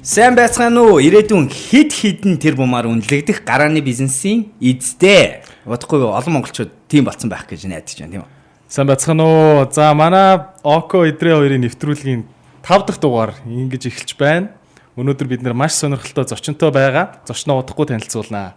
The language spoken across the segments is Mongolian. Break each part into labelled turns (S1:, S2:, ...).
S1: Сайн байцгаана уу? Ирээдүйн хэд хэдэн тэр бумаар үнэлэгдэх гарааны бизнесийн эзтэй. Удахгүй олон монголчууд тийм болцсон байх гэж найдаж байна, тийм үү?
S2: Сайн байцгаана уу? За, манай Око Идрээ хоёрын нэвтрүүлгийн 5 дахь дугаар ингэж эхэлж байна. Өнөөдөр бид нэр маш сонирхолтой зочинтой байгаа. Зочноо удахгүй танилцуулнаа.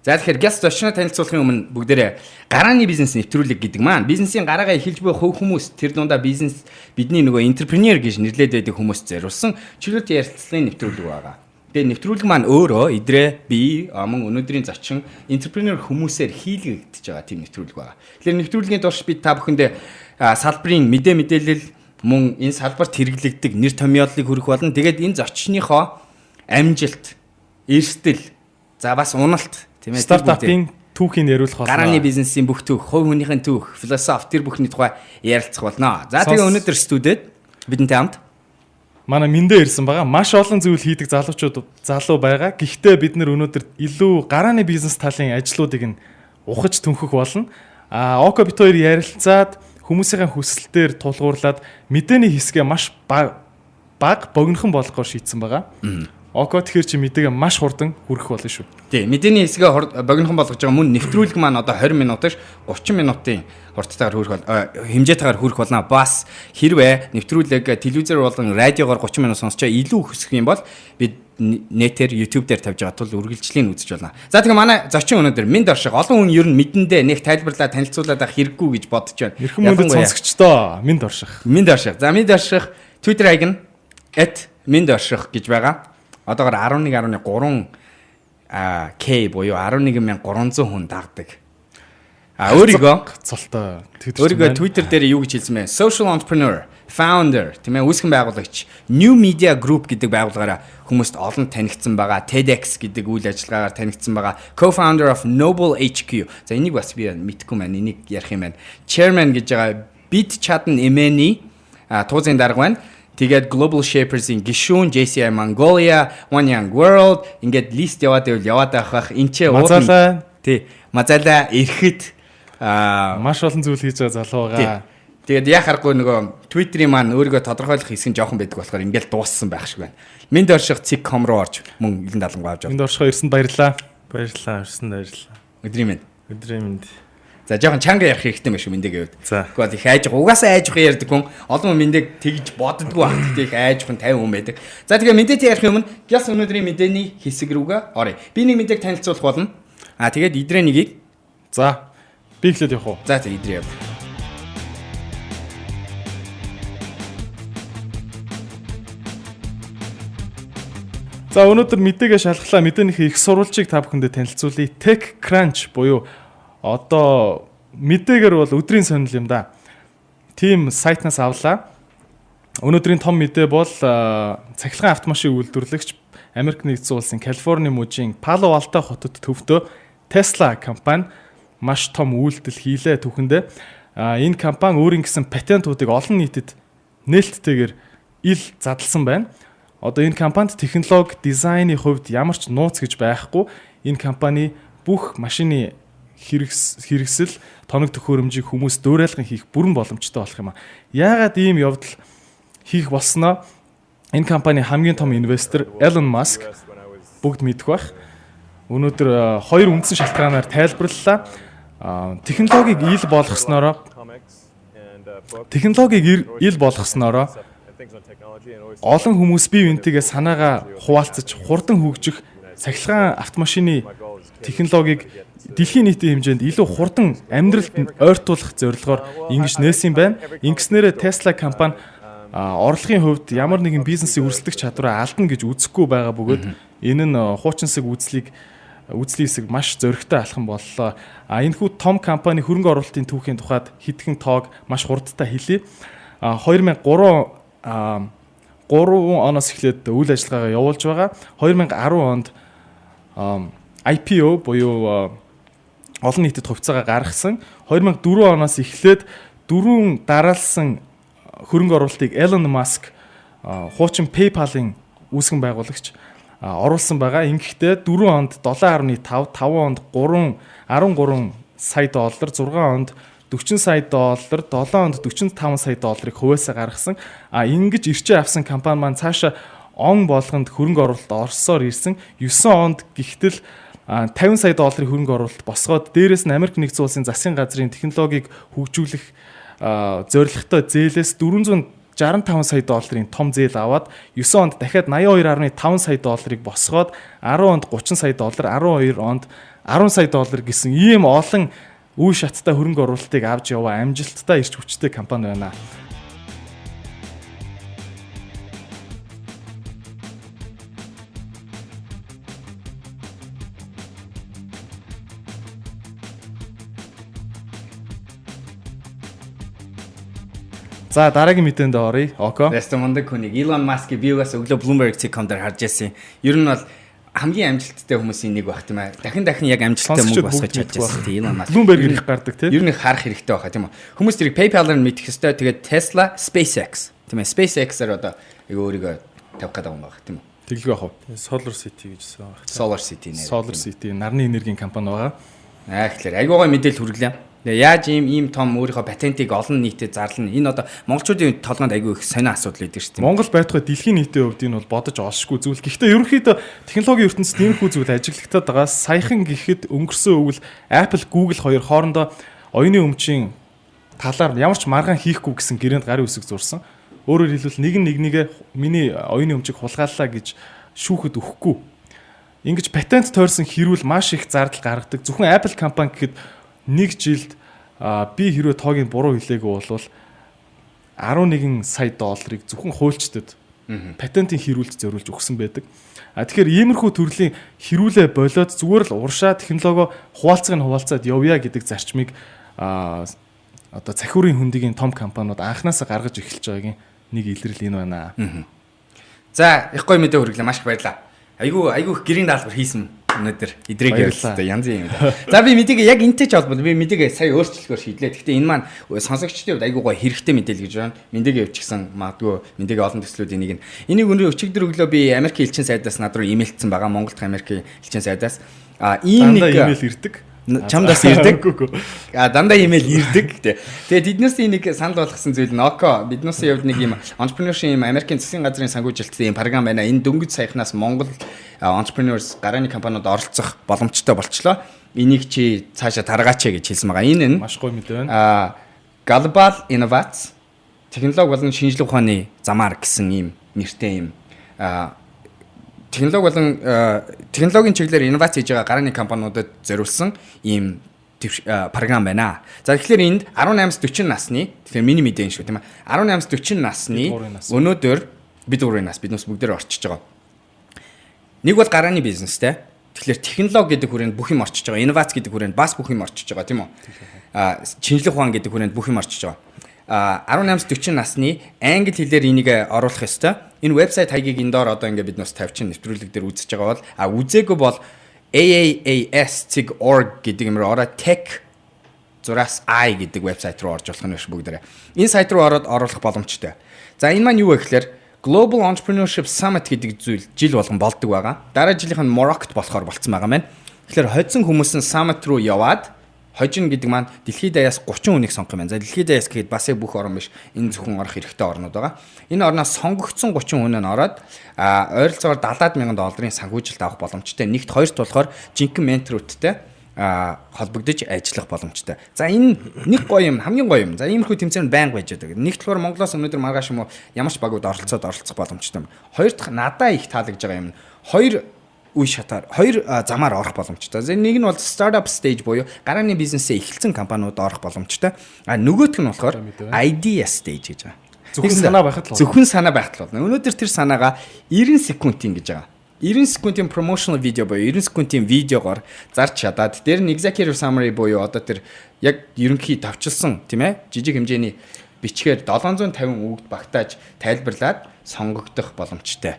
S1: За, тэгэхээр гяс зочноо танилцуулахын өмнө бүгдээрээ гарааны бизнес нэвтрүүлэг гэдэг маань бизнесийн гараагаа эхэлж буй хувь хүмүүс, тэр дундаа бизнес бидний нөгөө entrepreneur гэж нэрлээд байдаг хүмүүст зориулсан чөлөөт ярилцлагын нэвтрүүлэг байгаа. Тэгээ нэвтрүүлэг маань өөрөө Идрээ, би, мөн өнөөдрийн зочин entrepreneur хүмүүсээр хийлгэгдэж байгаа тийм нэвтрүүлэг байгаа. Тэгэхээр нэвтрүүлгийн турш бид та бүхэндээ салбарын мэдээ мэдээлэл, мөн энэ салбарт хэрэглэгддэг нэр томьёоллыг хүргэх болно. Тэгээд энэ зочныхоо амжилт, эрсдэл, за бас уналт, тийм ээ.
S2: Стартапын түүхийг яриулах болно.
S1: Гарааны бизнесийн бүх түүх, хувь хүнийхэн түүх, философи, тэр бүхний тухай ярилцах болно. За, тэгээ өнөөдөр студид бидэнтэй хамт
S2: манай Мэндэ ирсэн байгаа. Маш олон зүйл хийдэг залуучууд залуу байгаа. Гэхдээ бид нэр өнөөдөр илүү гарааны бизнес талын ажлуудыг нь ухаж түнхэх болно. А Око бит хоёр ярилцаад хүмүүсийн хүсэлтээр тулгуурлаад мэдээний хэсгээ маш бага богинохон болгохоор шийдсэн байгаа. Око, тэгэхээр чи мэдээгээ маш хурдан хүргэх болно шүү.
S1: Тий, мэдээний хэсгээ богинохон болгож байгаа, мөн нэвтрүүлэг маань одоо 20 минуташ 30 минутын хурдтайгаар хүрэх бол хэмжээтэйгээр хүрэх болно. Бас хэрвээ нэвтрүүлэг телевизээр болон радиогоор 30 минут сонсчоо илүү хүсэх юм бол бид нэтээр YouTube дээр тавьж байгаа тул үргэлжлэлийн үзэж байна. За, тэгээ манай зочин өнөөдөр Мэнд Орших. Олон хүн ер нь мэдэндээ нэг тайлбарлаа танилцуулаад авах хэрэггүй гэж бодож байна.
S2: Эрхэм мөндөд сонсогчдоо, Мэнд Орших.
S1: Мэнд Орших. За, Мэнд Орших Twitter хаяг нь @мэндорших гэж байгаа. Одоогор 11.3 К буюу 11,300 хүн дагдаг. А өөрийгөө
S2: цолтой
S1: өөрийгөө Twitter дээр юу гэж хэлсэн бэ? Social entrepreneur, founder, тийм ээ, үүсгэн байгуулагч, New Media Group гэдэг байгууллагаараа хүмүүст олон танигдсан байгаа. TEDx гэдэг үйл ажиллагаагаар танигдсан байгаа. Co-founder of Noble HQ. За, энийг бас би мэдэхгүй байна. Энийг ярих юм байна. Chairman гэж байгаа Bit Chat-н MN-ий туузын дарга байна. Тэгээд Global Shapers-ийн гишүүн, JCI Mongolia, One Young World, ингээд list яваад байвал яваад байх бах. Энд ч
S2: Мазалаа.
S1: Тий. Мазалаа ирэхэд
S2: маш олон зүйл хийж байгаа залуу байгаа.
S1: Тэгээд яа харахгүй нөгөө Twitter-ийн маань өөрийгөө тодорхойлох хэсэг нь жоохон байдаг болохоор ингээл дууссан байх шиг байна. Мэнд Орших цэг.com руу орж мөн илэн далангуй авч
S2: байна. Мэнд Оршихоо ирсэнд баярлалаа.
S3: Баярлалаа, ирсэнд баярлалаа.
S1: Өдрийн мэнд.
S3: Өдрийн мэнд.
S1: За, жоохон чанга ярих хэрэгтэй юм шүү Мэндээ гэвэл.
S3: За.
S1: Гэхдээ бол их айж угаасаа айж ухын ярьдаг хүн олон хүн Мэндээ тэгж боддгоо байх. Гэхдээ их айж ухын 50 хүн байдаг. За, тэгээ мэдээтэй ярих юм нь гяс өнөөдрийн мэдээний хэсэг рүүгээ оръё. Би нэг мэдээг танилцуулах болно. А тэгээд Идрээ нэгийг.
S2: За, би эхлээд явах уу?
S1: За, Идрээ яв.
S2: За, өнөөдөр мэдээгээ шалгалаа. Мэдээнийхээ их сурвалжийг та бүхэндээ танилцуулъя. TechCrunch буюу одоо мэдээгээр бол өдрийн сонирхол юм да. Тим сайтнаас авлаа. Өнөөдрийн том мэдээ бол цахилгаан автомашин үйлдвэрлэгч Америк нэгдсэн улсын Калифорни мужийн Пало Алто хотод төвдөө Tesla компани маш том үйлдэл хийлээ түүхэндээ. Энэ компани өөрийн гэсэн патентуудыг олон нийтэд нээлттэйгээр ил задлсан байна. Одоо энэ компанид технологи, дизайны хувьд ямар ч нууц гэж байхгүй. Энэ компани бүх машины хэрэгсэл, тоног төхөөрөмжийг хүмүүс дуурайлган хийх бүрэн боломжтой болох юм а. Яагаад ийм явдал хийх болсноо энэ компани хамгийн том инвестор Elon Musk бүгд мэдэх байх. Өнөөдөр хоёр үндсэн шалтгаанаар тайлбарлалаа. Технологиг ил болгосноороо технологиг ил болгосноороо олон хүмүүс бие биентэйгээ санаагаа хуваалцаж хурдан хөгжих цахилгаан автомашины технологиг дэлхийн нийтийн хэмжээнд илүү хурдан амьдралд ойртуулах зорилгоор ингэж нээсэн юм байна. Ингэснээрээ Tesla компани орлогын хувьд ямар нэгэн бизнесийн өрсөлдөх чадвараа алдна гэж үзэхгүй байгаа бөгөөд энэ нь хуучинсаг үзлийг үзлийн хэсэг маш зоригтой алхам боллоо. А энэхүү том компани хөрөнгө оруулалтын түүхийн тухайд хэдхэн тоог маш хурдтай хэлье. 2003 3 оноос эхлээд үйл ажиллагаагаа явуулж байгаа. 2010 онд IPO буюу олон нийтэд хувьцаагаа гаргасан. 2004 оноос эхлээд дөрвөн дараалсан хөрөнгө оруулалтыг Elon Musk, хуучин PayPal-ын үүсгэн байгуулагч, оруулсан байгаа. Ингэхдээ 4 онд 7.5, 5 онд 3 13 сая доллар, 6 онд 40 сая доллар, 7 онд 45 сая долларыг хувиасаа гаргасан. А ингэж ирчээ авсан компани маань цаашаа Он болгонд хөрөнгө оруулалт орсоор ирсэн. 9 онд гихтэл 50 сая долларын хөрөнгө оруулалт босгоод дээрээс нь Америк нэгдсэн улсын засгийн газрын технологиг хөгжүүлэх зорилготой зээлээс 465 сая долларын том зээл аваад 9 онд дахиад 82.5 сая долларыг босгоод 10 онд 30 сая доллар, 12 онд 10 сая доллар гэсэн ийм олон үе шаттай хөрөнгө оруулалтыг авч яваа амжилттай эрч хүчтэй компани байна. За, дараагийн мэдээнд оръё. Окей.
S1: Яста мундаг хүнийг Elon Musk-ийг би угаас өглөө Bloomberg.com дээр харж байсан. Ер нь бол хамгийн амжилттай хүмүүсийн нэг байх, тийм ээ. Дахин дахин яг амжилттай мөнгө босгож чадчихсан тийм Elon Musk.
S2: Bloomberg их гардаг, тийм.
S1: Ер нь харах хэрэгтэй байхаа, тийм үү. Хүмүүс тэрийг PayPal-аар мэдэх ёстой. Тэгээд Tesla, SpaceX, тийм ээ. SpaceX-аар одоо өөрийгөө тавих гэдэг юм байна, тийм үү.
S2: Тэглгүй яах вэ?
S3: Solar City гэжсэн байна.
S1: Solar City нэр.
S2: Solar City нарны энергийн компани байгаа.
S1: Аа, тэгэхээр айгуугаа мэдээлэл хүргэлээ. Тэгээ яаж ийм том өөрийнхөө патентыг олон нийтэд зарлана. Энэ одоо монголчуудын толгойд айгүй их сонио асуудал байдаг шүү дээ.
S2: Монгол байтугай дэлхийн нийтийн хувьд энэ бол бодож олшгүй зүйл. Гэхдээ ерөнхийдөө технологийн ертөнцид иймэрхүү зүйл ажиглагдаад байгаа. Саяхан гэхэд өнгөрсөн өвөл Apple, Google хоёр хоорондоо оюуны өмчийн талаар ямар ч маргаан хийхгүй гэсэн гэрээнд гарын үсэг зурсан. Өөрөөр хэлбэл, нэг нь нэгнийгээ миний оюуны өмчийг хулгайлаа гэж шүүхэд өгөхгүй. Ингэж патент тойрсон хэрүүл маш их зардал гаргадаг. Зөвхөн Apple компани гэхэд нэг жилд, би хэрвээ тоог нь буруу хэлээгүй бол, 11 сая долларыг зөвхөн хуульчдад патентын хэрүүлд зориулж өгсөн байдаг. А тэгэхээр иймэрхүү төрлийн хэрүүлээ болоод зүгээр л уршаа технологио хуваалцахыг нь хуваалцаад явъя гэдэг зарчмыг одоо цахиурын хөндигийн том компаниуд анханасаа гаргаж эхэлж байгаагийн нэг илрэл энэ байна.
S1: За, их гоё мэдээ хүргэлээ. Маш их баярлалаа. Айгүй айгүй их гэрийн даалгавар хийсэн өнөөдөр идрэг
S2: Баярлалаа.
S1: явуулсан янз юм. За, би мэдээг яг энтэй ч холбоо би мэдээг сая өөрчлөхөөр шийдлээ. Гэхдээ энэ маань сонсогчдын хувьд айгүй гоё хэрэгтэй мэдээлэл гэж байна. Мэдээг явуулчихсан магадгүй мэдээг олон төслүүдийн нэг нь. Энийг өнөө өчигдөр өглөө би Америкийн элчин сайдаас над руу имэйлдсэн байгаа. Монгол дахь Америкийн элчин сайдаас. А ийм
S2: Дандаа
S1: нэг
S2: имэйл ирдэг.
S1: Чамд бас ирдэг.
S2: Үгүй, үгүй.
S1: А дандаа имэйл ирдэг. Тэгээ тэднээс нэг санал болгосон зүйл нь око биднээсээ явд нэг юм entrepreneurship, юм Америкийн засгийн газрын санхүүжилтийн юм програм байна. Энэ дөнгөж саяхнаас Монгол entrepreneurs, гарааны компаниуд оролцох боломжтой болчлоо. Энийг чи цаашаа таргаач гэж хэлсэн байгаа. Энэ нь
S2: Маш гоё мэдээ байна.
S1: Global Innovates технологи болон шинжлэх ухааны замаар гэсэн ийм нэртэй ийм технологи болон технологийн чиглэлээр инновац хийж байгаа гарааны компаниудад зориулсан ийм програм байна. За, тэгэхээр энд 18-аас 40 насны, тэгэхээр миний мэдээ шүү, тийм ээ. 18-аас 40 насны
S2: Бид гурвын нас.
S1: өнөөдөр бид гурвын нас биднээс бүгдээр орчиж байгаа. Нэг бол гарааны бизнестэй. Тэгэхээр технологи гэдэг хүрээнд бүх юм орчиж байгаа. Инновац гэдэг хүрээнд бас бүх юм орчиж байгаа, тийм үү? Шинжлэх ухаан гэдэг хүрээнд бүх юм орчиж байгаа. 18-аас 40 насны англи хэлээр энийг оруулах ёстой. Энэ вебсайт хаягийг энэ доор одоо ингээд бид нас тавьчин нэвтрүүлэг дээр үзэж байгаа бол, үзээгүй бол AAAS.org гэдэг юм руу ороод tech зураас i гэдэг вебсайт руу орж болох нь биш бүгдээрээ. Энэ сайт руу ороод оруулах боломжтой. За, энэ маань юу вэ гэхээр Global Entrepreneurship Summit гэдэг зүйл жил болгон болдог байгаа. Дараа жилийнх нь Morocco болохоор болцсон байгаа маань. Тэгэхээр хоцсон хүмүүс нь summit руу яваад хожин гэдэг маань дэлхийд даяас 30 хүнийг сонгох юм байна. За, дэлхийд даяас гэхэд бас яг бүх орн биш. Энэ зөвхөн орох хэрэгтэй орнууд байгаа. Энэ орноос сонгогдсон 30 хүн нь ороод ойролцоогоор 70 мянган долларын санхүүжилт авах боломжтой. Нэгт, хоёрт болохоор жинхэнэ менторуудтай холбогдож ажиллах боломжтой. За, энэ нэг гоё юм, хамгийн гоё юм. За, иймэрхүү тэмцээн байнга байж байгаа. Нэгт болохоор Монголоос өнөөдөр маргааш юм уу ямар ч багууд оролцоод оролцох боломжтой юм. Хоёр дахь надаа их таалагдж байгаа юм нь хоёр үе шатаар, хоёр замаар орох боломжтой. За, нэг нь бол startup stage буюу гарааны бизнесээ эхэлсэн компаниуд орох боломжтой. А нөгөөх нь болохоор idea stage гэж байгаа.
S2: Зөвхөн санаа байхад л болно.
S1: Зөвхөн санаа байхад л болно. Өнөөдөр тэр санаагаа 90 секундын гэж байгаа. 90 секундын promotional video буюу 90 секундын видеогоор зарч чадаад, дээр нь executive summary буюу одоо тэр яг ерөнхий товчилсон, тийм ээ, жижиг хэмжээний бичгээр 750 үгд багтааж тайлбарлаад сонгогдох боломжтой.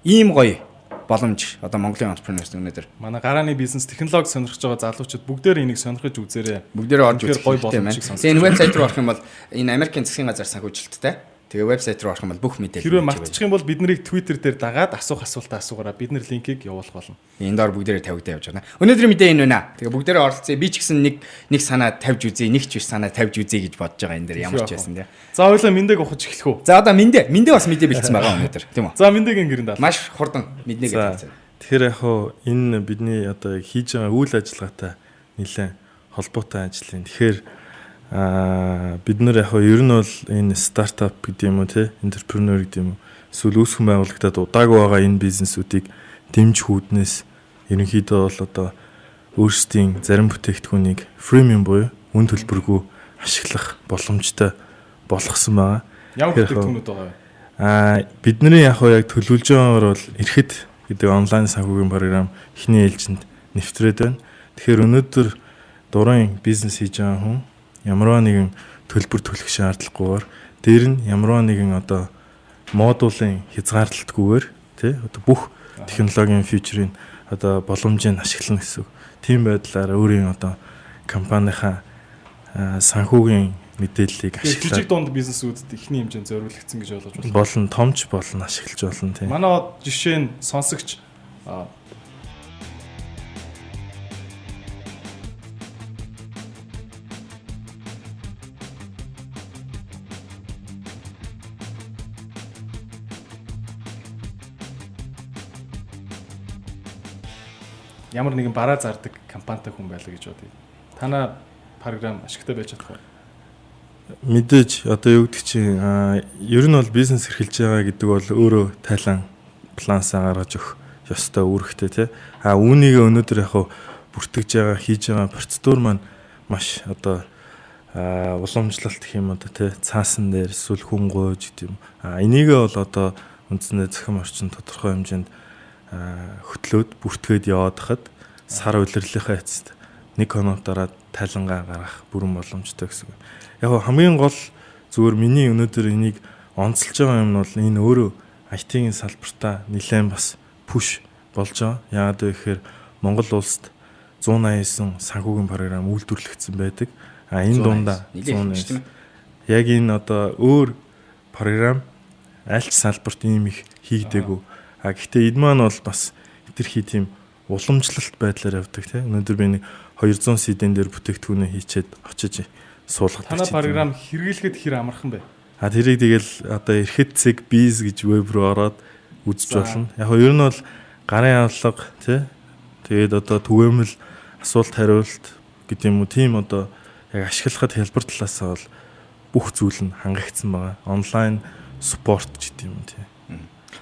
S1: Ийм гоё боломж одоо Монголын entrepreneurs өнөөдөр
S2: Манай гарааны бизнес, технологи сонирхож байгаа залуучууд бүгдээр энийг сонирхож үзээрэй.
S1: Бүгдээрээ орж
S2: Үнэхээр
S1: үзэх
S2: гоё
S1: хэрэгтэй байна.
S2: боломжийг сонсож
S1: Тэгээ энэ вебсайт руу орох юм бол энэ Америкийн засгийн газар санхүүжилттэй. Тэгээ вебсайт руу орох юм бол бүх мэдээлэл.
S2: Хэрвээ мартчих юм бол бид нарыг Twitter дээр дагаад асуух асуултаа асуугаараа бид нар линкийг явуулах болно.
S1: Энэ доор бүгдээрээ тавигдаа явж байна. Өнөөдрийн мэдээ энэ байна. Тэгээ бүгдээрээ оролцъё. Би ч гэсэн нэг нэг санаа тавьж үзье, нэг ч биш санаа тавьж үзье гэж бодож байгаа энэ дээр ямар ч байсан тий.
S2: За хоёлаа Миндэг ухаж эхлэх үү?
S1: За одоо Миндэ, Миндэ бас мэдээ бэлдсэн байгаа өнөөдөр, тийм үү?
S2: За Миндэгийн гэрэнд ал.
S1: Маш хурдан мэднэ гэж хэлсэн.
S3: Тэгэхээр яг хуу энэ бидний одоо хийж байгаа үйл ажиллагаатай нэлээд холбоотой ажил юм. Тэгэхээр бид нар яг ер нь бол энэ стартап гэдэг юм уу те энтерпренер гэдэг юм уу эсвэл үүсгэн байгуулагдаад удаагүй байгаа энэ бизнесүүдийг дэмжих үүднээс ерөнхийдөө бол одоо өөрсдийн зарим бүтээгдэхүүнийг freemium буюу үн төлбөргүй ашиглах боломжтой болгосон байгаа.
S2: Ямар бүтээгдэхүүнүүд байгаа вэ?
S3: Бидний яг яг төлөвлөж байгаагаар бол Эрхэд гэдэг онлайн санхүүгийн програм эхний ээлжинд нэвтрээд байна. Тэгэхээр өнөөдөр дурын бизнес хийж байгаа хүн ямарваа нэгэн төлбөр төлөх шаардлагагүйгээр дээр нь ямарваа нэгэн одоо модулын хязгаарлалтгүйгээр тий одоо бүх технологийн фьючерийн одоо боломжийг ашиглана гэсэн үг. Тийм байдлаар өөрийн одоо компанийнхаа санхүүгийн мэдээллийг
S2: ашиглаад жижиг дунд бизнесүүдэд эхний хэмжээнд зориулагдсан гэж ойлгож байна.
S3: Болон томч болон ашиглаж болно тийм.
S2: Манай жишээ нь сонсогч ямар нэгэн бараа зардаг компанитай хүн байлаа гэж бодъё. Танаа програм ашигтай байж чадах уу?
S3: Мэдээж одоо юу гэдэг чинь ер нь бол бизнес эрхэлж байгаа гэдэг бол өөрөө тайлан плансаа гаргаж өгөх ёстой үүрэгтэй тий. А үүнийг өнөөдөр яг бүртгэж байгаа хийж байгаа процедур маань маш одоо уламжлалт гэх юм одоо тий цаасан дээр эсвэл хүн гуйж гэдэг юм. А энийгээ бол одоо үндсэндээ цахим орчин тодорхой хэмжээнд хөтлөөд бүртгээд яваад хахад сар улирлынхаа эцэст нэг хоног дараа тайлангаа гаргах бүрэн боломжтой гэсэн. Яг хамгийн гол зүгээр миний өнөөдөр энийг онцолж байгаа юм нь бол энэ өөрөө IT-ийн салбартаа нэлээд бас пүш болж байгаа. Яагаад вэ гэхээр Монгол улсад 189 санхүүгийн програм үйлдвэрлэгдсэн байдаг. А энэ дундаа 189 яг энэ одоо өөр програм аль ч салбарт ийм их хийгдээгүй. А гэхдээ эд маань бол бас хэтэрхий тийм уламжлалт байдлаар явдаг тийм. Өнөөдөр би нэг 200 CD-н дээр бүтээгдэхүүнээ хийчээд очиж суулгадаг.
S2: Танай програм хэрэглэхэд хэр амархан бэ?
S3: А тэрийг тэгэл одоо эрхэд цэг biz гэж веб рүү ороод үзэж болно. Яг нь ер нь бол гарын авлага тий. Тэгээд одоо түгээмэл асуулт хариулт гэдэг юм уу тийм одоо яг ашиглахад хэлбэр талаасаа бол бүх зүйл нь хангагдсан байгаа. Онлайн спорт гэдэг юм тий.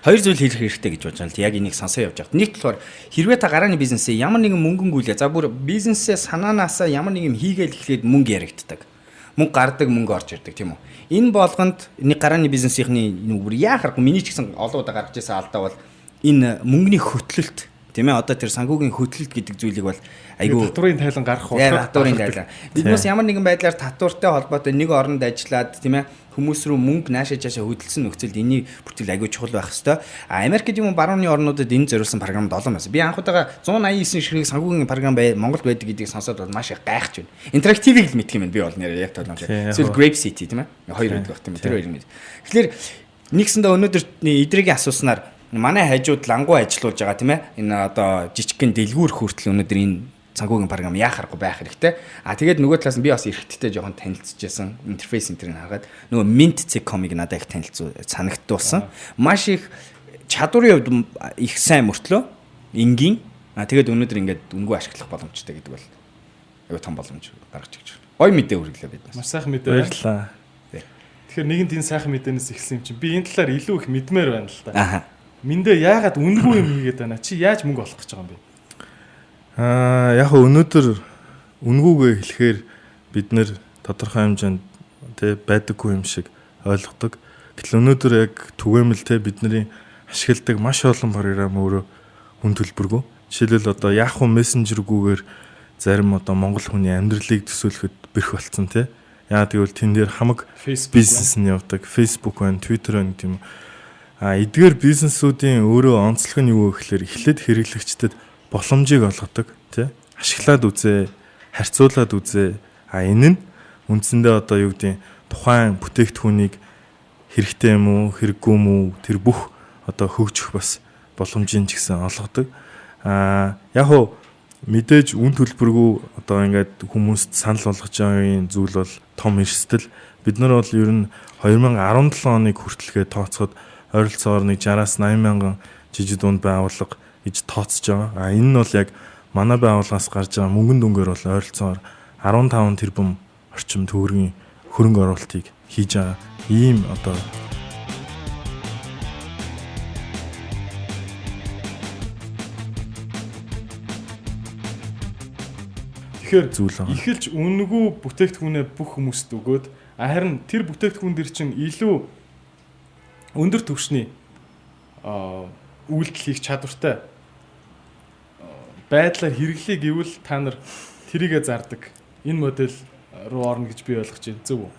S1: Хоёр зүйл хэлэх хэрэгтэй гэж бодож байна л яг энийг сонсоо явж байхад. Нэг болохоор хэрвээ та гарааны бизнесээ ямар нэгэн мөнгөн гүйлээ. За бүр бизнесээ санаанаасаа ямар нэг юм хийгээл эхлээд мөнгө яригддаг. Мөнгө гардаг, мөнгө орж ирдэг тийм үү. Энэ болгонд нэг гарааны бизнесийнхний бүр яах аргагүй миний ч гэсэн олон удаа гаргаж ирсэн алдаа бол энэ мөнгөний хөтлөлт тийм ээ одоо тэр санхүүгийн хөтлөлт гэдэг зүйлийг бол айгүй
S2: татварын тайлан гаргах болохоор
S1: татварын тайлан. Биднээс ямар нэгэн байдлаар татвартай холбоотой нэг оронд ажиллаад тийм ээ хүмүүс рүү мөнгө наашаа цаашаа хөдөлсөн нөхцөлд энэний бүртгэл айгүй чухал байх хэвээр. А Америкт юм уу барууны орнуудад энэ зориулсан програмд олон байсан. Би анх удаага 189 ширхэг санхүүгийн програм бай Монголд байдаг гэдгийг сонсоод бол маш их гайхаж байна. Интерактивыг л мэдх юм байна би бол нэрээ яг толомж. Эсвэл Grape City тийм ээ. Хоёр байдаг байх тийм ээ. Тэр хоёр юм. Тэгэхээр нэгсэндээ өнөөдөр эдрийн асууснаар манай хажууд лангуу ажиллуулж байгаа тийм ээ. Энэ одоо жижигхэн дэлгүүр хүртэл өнөөдөр энэ санхүүгийн програм яах аргагүй байх хэрэгтэй. А тэгээд нөгөө талаас нь би бас эрхттэй жоохон танилцчихсан. Интерфейс энэ тэрийг харгаад нөгөө mint.com-ыг надад их танилцуу санагдуулсан. Маш их чадварын хувьд их сайн мөртлөө энгийн. А тэгээд өнөөдөр ингээд үнгүй ашиглах боломжтой гэдэг бол аюу том боломж гаргаж ирж байна. Гой мэдээ хүргэлээ биднээс.
S2: Маш сайхан мэдээ.
S3: Баярлалаа.
S2: Тэгэхээр нэгэнт энэ сайхан мэдээнээс эхэлсэн юм чинь би энэ талаар илүү их мэдмээр байна л та.
S1: Аха.
S2: Миндээ яагаад үнгүй юм хийгээд байна? Чи яаж мөнгө олох гэж байгаа юм бэ?
S3: Яг өнөөдөр үнгүүгээ хэлэхээр бид нэр тодорхой хэмжээнд тэ байдаггүй юм шиг ойлгодог. Гэтэл өнөөдөр яг түгээмэл тэ бидний ашигладаг маш олон програм өөрөө хүн төлбөргүй. Жишээлбэл одоо Yahoo Messenger-гүүгээр зарим одоо монгол хүний амьдралыг төсөөлөхөд бэрх болцсон тэ. Яагаад гэвэл тэн дээр хамаг бизнес нь явдаг. Facebook байна, Twitter байна гэдэг юм. А эдгээр бизнесүүдийн өөрөө онцлог нь юу вэ гэхээр эхлээд хэрэглэгчдэд боломжийг олгодог тий ашиглаад үзээ, харьцуулаад үзээ. А энэ нь үндсэндээ одоо юу гэдэг тухайн бүтээгдэхүүнийг Хэрэгтэй юм уу, хэрэггүй юм уу, тэр бүх одоо хөгжих бас боломжийн ч гэсэн олгодог. Яг хуу мэдээж үн төлбөргүй одоо ингээд хүмүүст санал болгож байгаа зүйл бол том эрсдэл. Бид нар бол ер нь 2017 оныг хүртэлгээ тооцоход ойролцоогоор нэг 60-аас 80 мянган жижиг дунд байгууллага гэж тооцож байгаа. А энэ нь бол яг манай байгууллагаас гарч байгаа мөнгөн дүнгээр бол ойролцоогоор 15 тэрбум орчим төгрөгийн хөрөнгө оруулалтыг хийж байгаа. Ийм одоо
S2: Тэгэхээр
S3: зүйл байгаа.
S2: Эхэлж үнэгүй бүтээгдэхүүнээ бүх хүмүүст өгөөд, харин тэр бүтээгдэхүүн дээр чинь илүү өндөр түвшний үйлдэл хийх чадвартай байдлаар хэрэглэе гэвэл та нар тэрийгэ зардаг. Энэ модель руу орно гэж би ойлгож байна. Зөв үү?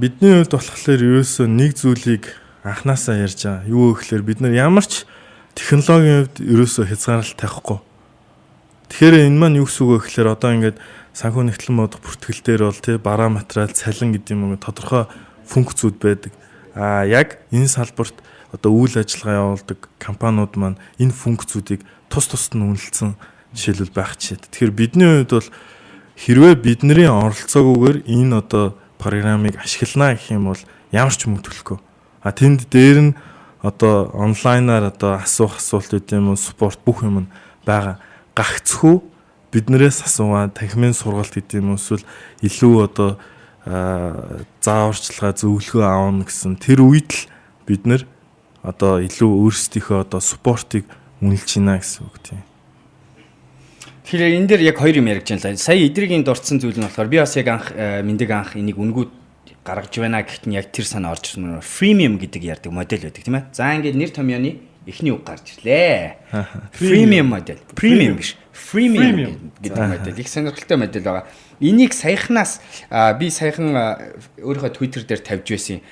S3: Бидний хувьд болохоор ерөөсөө нэг зүйлийг анханасаа ярьж байгаа. Юу вэ гэхээр бид нар ямар ч технологийн хувьд ерөөсөө хязгаарлалт тавихгүй. Тэгэхээр энэ маань юу гэсэн үг вэ гэхээр одоо ингээд санхүү нэгтлэн бодох бүртгэл дээр бол тий бараа материал, цалин гэдэг юм уу тодорхой функцүүд байдаг. Яг энэ салбарт одоо үйл ажиллагаа явуулдаг компаниуд маань энэ функцүүдийг тус тусад нь үнэлсэн жишээлбэл байх жишээ. Тэгэхээр бидний хувьд бол хэрвээ бидний оролцоогүйгээр энэ одоо программыг ашиглана гэх юм бол ямар ч мөнгө төлөхгүй. Тэнд дээр нь одоо онлайнаар одоо асуух асуулт гэдэг юм уу, support бүх юм нь байгаа. Гагцхүү биднээс асуугаа танхимын сургалт гэдэг юм уу эсвэл илүү одоо зааварчилгаа зөвлөгөө аавна гэсэн тэр үед л бид нэр одоо илүү өөрсдийнхөө одоо support-ыг үнэлж байна гэсэн үг тийм.
S1: Тэгэхээр энэ дээр яг хоёр юм яригдж байна л. Сая эдрийн дурдсан зүйл нь болохоор би бас яг анх Мэндэг анх энийг үнэгүй гаргаж байна гэхэд нь яг тэр санаа орж ирсэн. Freemium гэдэг ярьдаг модель байдаг тийм ээ. За ингээд нэр томьёоны эхний үг гарч ирлээ. Freemium модель. Premium биш. Freemium гэдэг модель. Их сонирхолтой модель байгаа. Энийг саяхнаас би саяхан өөрийнхөө Twitter дээр тавьж байсан.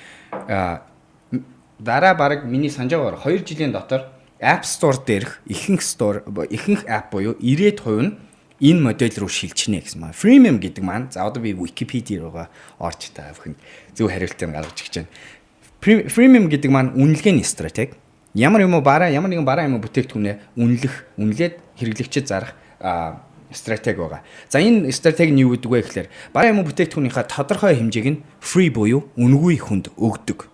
S1: Дараа бараг миний санаж байгаагаар 2 жилийн дотор App Store дээрх ихэнх store ихэнх app буюу 90% нь энэ модель рүү шилжинэ гэсэн маань. Freemium гэдэг маань за одоо би Wikipedia руугаа орж та бүхэнд зөв хариултыг гаргаж өгч байна. Freemium гэдэг маань үнэлгээний стратеги. Ямар юм уу бараа ямар нэгэн бараа юм уу бүтээгдэхүүнээ үнэлэх, үнэлээд хэрэглэгчид зарах стратеги байгаа. За энэ стратеги нь юу гэдэг вэ гэхээр бараа юм уу бүтээгдэхүүнийхээ тодорхой хэмжээг нь free буюу үнэгүй хүнд өгдөг.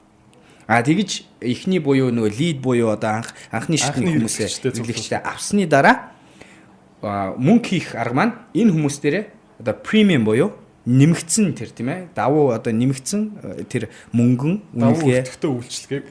S1: Тэгэж эхний буюу нөгөө lead буюу одоо анхны шатны хүмүүсээ хэрэглэгчдээ авсны дараа мөнгө хийх арга маань энэ хүмүүс дээрээ одоо premium буюу нэмэгдсэн тэр тийм ээ давуу одоо нэмэгдсэн тэр мөнгөн
S2: үнэлгээ өртөгтэй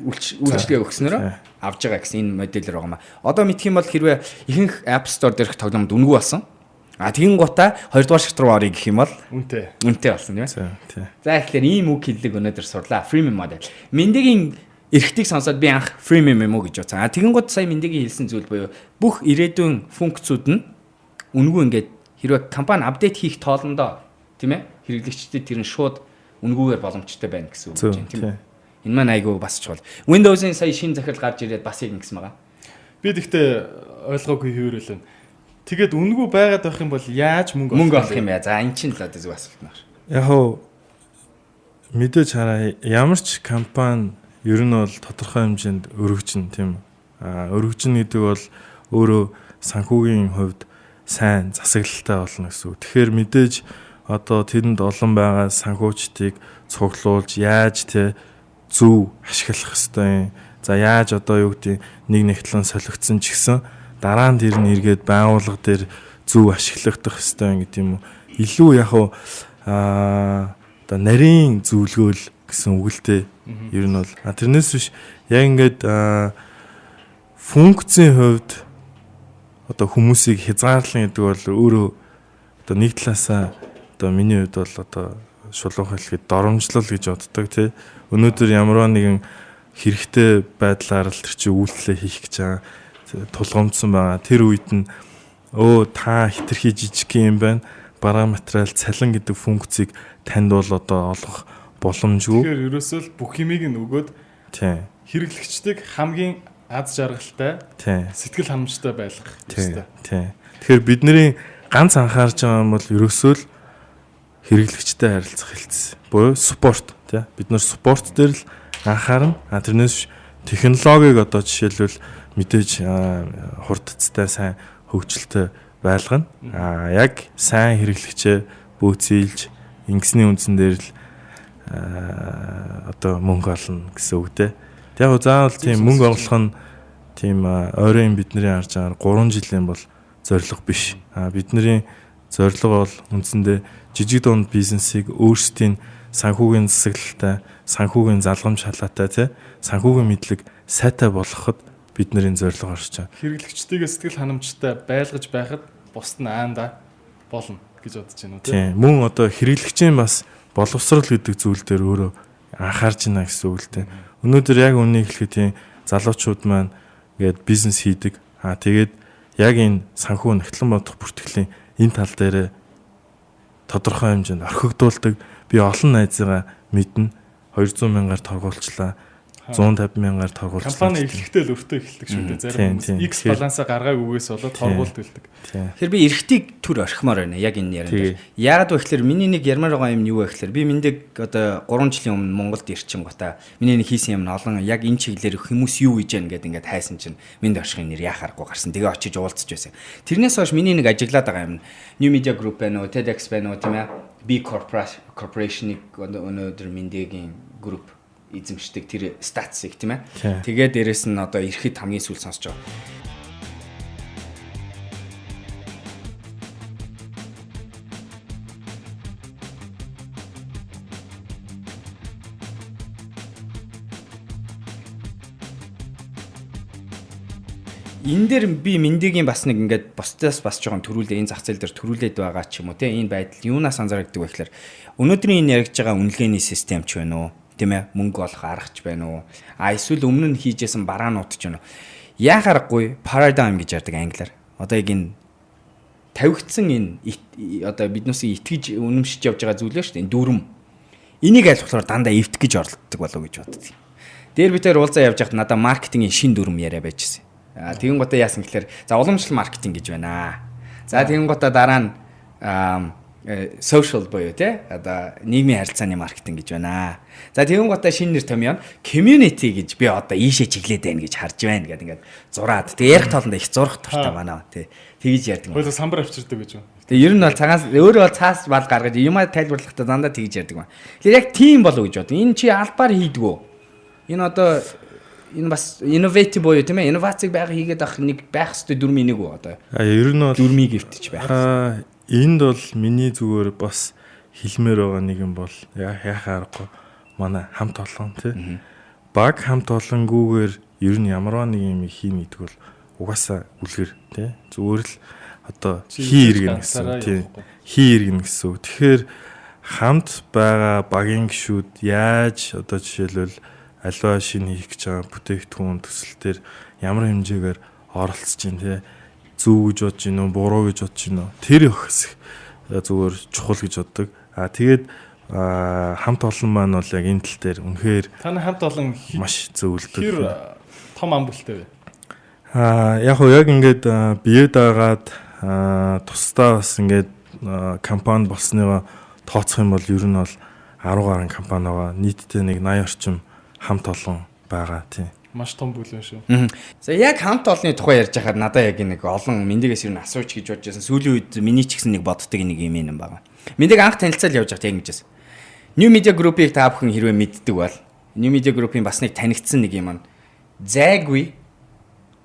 S2: үйлчилгээг
S1: өгснөөрөө авж байгаа гэсэн энэ модельээр байгаа маа. Одоо мэдх юм бол хэрвээ ихэнх App Store дээрх тоглоомд үнэгүй болсон. Тэгин гутаа 2 дугаар шат руу орё гэх юм бол
S2: үнэтэй.
S1: Үнэтэй болсон тийм ээ. За тэгэхээр ийм үг хэллэг өнөөдөр сурлаа. Freemium model. Мэндэгийн эрхтийг сонсоод би анх freemium юм уу гэж бодсон. Тэгин гут сая Мэндэгийн хэлсэн зүйл буюу бүх ирээдүйн функцүүд нь үнэгүй ингээд хэрвээ компани апдейт хийх тоолондоо тийм ээ хэрэглэгчдэд тэр нь шууд үнэгүйгээр боломжтой байна гэсэн үг юм тийм ээ. Энэ маань айгүй бас чухал. Windows-ын сая шинэ захирал гарч ирээд бас яг ингэсэн байгаа.
S2: Би тэгтээ ойлгоогүй хэврэлэн. Тэгээд үнэгүй байгаад байх юм бол яаж мөнгө
S1: олох юм бэ? За эн чинь л одоо зөв асуулт байна.
S3: Яг хоо мэдээж хараа ямар ч компани ер нь бол тодорхой хэмжээнд өргөжнө тийм үү? Өргөжнө гэдэг бол өөрөө санхүүгийн хувьд сайн засаглалтай болно гэсэн үг. Тэгэхээр мэдээж одоо тэрэнд олон байгаа санхүүчдийг цуглуулж яаж те зөв ашиглах ёстой юм. За яаж одоо юу гэдэг нэг нэгтлэн солигдсон ч гэсэн дараа нь тэр нь эргээд байгууллага дээр зөв ашиглагдах ёстой юм гэдэг юм уу. Илүү яг уу одоо нарийн зөвлөгөөл гэсэн үг л дээ. Ер нь бол тэрнээс биш яг ингээд функцийн хувьд одоо хүмүүсийг хязгаарлан гэдэг бол өөрөө одоо нэг талаасаа одоо миний хувьд бол одоо шулуух хэлэхэд доромжлол гэж боддог тий. Өнөөдөр ямарваа нэгэн хэрэгтэй байдлаар л тэр чинь үйлдэлээ хийх гэж байгаа тулгамдсан байгаа. Тэр үед нь та хитрхи жижиг юм байна. Бараа материал цалин гэдэг функцийг танд бол одоо олгох боломжгүй.
S2: Тэгэхээр ерөөсөө л бүх юмыг нь өгөөд
S3: тий.
S2: Хэрэглэгчдийг хамгийн аз жаргалтай, сэтгэл ханамжтай байлгах ёстой.
S3: Тий. Тэгэхээр бидний ганц анхаарч байгаа юм бол ерөөсөө л хэрэглэгчтэй харилцах хэлц буюу support тий. Бид нар support дээр л анхаарна. А тэрнээс технологиг одоо жишээлбэл мэдээж хурдцтай сайн хөгжилтэй байлгана. А яг сайн хэрэглэгчээ бөөцөөлж ингэсний үндсэн дээр л одоо мөнгө олно гэсэн үг те. Тэг яг заавал тийм мөнгө олох нь тийм ойрын бидний харж байгаа 3 жилийн бол зорилго биш. А бидний зорилго бол үндсэндээ жижиг дунд бизнесийг өөрсдийн санхүүгийн засаглалтай, санхүүгийн залгамж халаатай тий санхүүгийн мэдлэг сайтай болгоход бидний зорилго орж байгаа.
S2: Хэрэглэгчдийгээ сэтгэл ханамжтай байлгаж байхад бусд нь аанда болно гэж бодож байна уу
S3: тий. Мөн одоо хэрэглэгчийн бас боловсрол гэдэг зүйл дээр өөрөө анхаарч байна гэсэн үг л дээ. Өнөөдөр яг үннийг хэлэхэд тийм залуучууд маань ингээд бизнес хийдэг. Аа тэгээд яг энэ санхүү нягтлан бодох бүртгэлийн энэ тал дээр тодорхой хэмжээнд орхигдуулдаг. Би олон найзыгаа мэднэ. 200 мянгаар торгуулчлаа. 150 мянгаар торгуулчлаа.
S2: Компани эхлэхдээ л өртөө эхэлдэг шүү дээ. Зарим хүмүүс X балансаа гаргаагүйгээс болоод торгуулт үлдэг.
S1: Тэгэхээр би эрхтийг төр орхимоор байна яг энэ яриан дээр. Яагаад вэ гэхээр миний нэг ярмаар байгаа юм юу вэ гэхээр би мэндийг одоо 3 жилийн өмнө Монголд ирчин гутаа миний нэг хийсэн юм нь олон яг энэ чиглэлээр хүмүүс юу хийж яана гэд ингээд хайсан чинь мэнд оршихын нэр яах аргагүй гарсан. Тэгээ очиж уулзч байсан. Тэрнээс хойш миний нэг ажиглаад байгаа юм New Media Group байна уу, TEDx байна уу тийм ээ. B Corporation-ыг өнөөдөр Мендэгийн групп эзэмшдэг тэр статсыг тийм ээ. Тэгээд дээрэс нь одоо ирэхэд хамгийн сүүл сонсож байгаа. Энэ дээр би Мендэгийн бас нэг ингээд бусдаас бас жоохон төрүүлээ энэ зах зээл дээр төрүүлээд байгаа ч юм уу те энэ байдал юунаас анзаардаг вэ гэхээр өнөөдрийн энэ яригдж байгаа үнэлгээний систем ч байна уу тийм ээ мөнгө олох арга ч байна уу а эсвэл өмнө нь хийжсэн бараанууд ч байна уу яах аргагүй paradigm гэж ярьдаг англиар одоо яг энэ тавигдсан энэ одоо биднээсээ итгэж үнэмшиж явж байгаа зүйл шүү дээ энэ дүрм энийг аль болохоор дандаа эвдэх гэж оролддог болов гэж боддог. Дээр би тэр уулзаа явж байхад надаа маркетингийн шин дүрм яриа байжсэн. Тэгэн гутаа яасан гэхээр за уламжлал маркетинг гэж байна. За тэгэн гутаа дараа нь social буюу те одоо нийгмийн харилцааны маркетинг гэж байна. За тэгэн гутаа шинэ нэр томьёо community гэж би одоо ийшээ чиглээд байна гэж харж байна гэдэг ингээд зураад тэг ярих тоолондоо их зурах дуртай байна тий. Тэгэж ярьдаг.
S2: Хоёул самбар авчирдаг гэж үү?
S1: Тэг ер нь бол цагаас өөрөө бол цаас бал гаргаж юмаа тайлбарлахдаа дандаа тэгж ярьдаг байна. Тэгэхээр яг тийм болов гэж бод. Энэ чи албаар хийдгүү. Энэ одоо энэ бас innovative буюу тийм ээ инновацийг байга хийгээд авах нэг байх ёстой дүрмийн нэг үү одоо.
S3: А ер нь бол
S1: дүрмийг эвтэж байх.
S3: Энд бол миний зүгээр бас хэлмээр байгаа нэг юм бол яах аргагүй манай хамт олон тий. Баг хамт олонгүүгээр ер нь ямарваа нэг юм хийнэ гэдэг бол угаасаа үлгэр тий. Зүгээр л одоо хий иргэн гэсэн тий. Хий иргэн гэсэн үг. Тэгэхээр хамт байгаа багийн гишүүд яаж одоо жишээлбэл аливаа шинэ хийх гэж байгаа бүтээгдэхүүн төсөл төр ямар хэмжээгээр оролцож чинь те зөв гэж бодож гин үү буруу гэж бодож гин үү тэр их зүгээр чухал гэж боддог. А тэгээд хамт олон маань бол яг энэ тал дээр үнэхээр
S2: таны хамт олон
S3: маш зөвлөдөг.
S2: Хэр том ам бүлтэй вэ?
S3: А яг уу яг ингээд бие даагаад тусдаа бас ингээд компани болсныгоо тооцох юм бол ер нь бол 10 гаруй компани байгаа. Нийтдээ нэг 80 орчим хамт олон байгаа тийм.
S2: Маш том бүлэн шүү.
S1: За яг хамт олонны тухай ярьж байхад надаа яг нэг олон Мэндэгээс ер нь асууч гэж бодож байсан. Сүүлийн үед миний ч гэсэн нэг боддог нэг юм юм байгаа. Мэндэг анх танилцал явж байхад яг ингэж байсан. New Media Group-ийг та бүхэн хэрвээ мэддэг бол New Media Group-ийн бас нэг танигдсан нэг юм нь зайгүй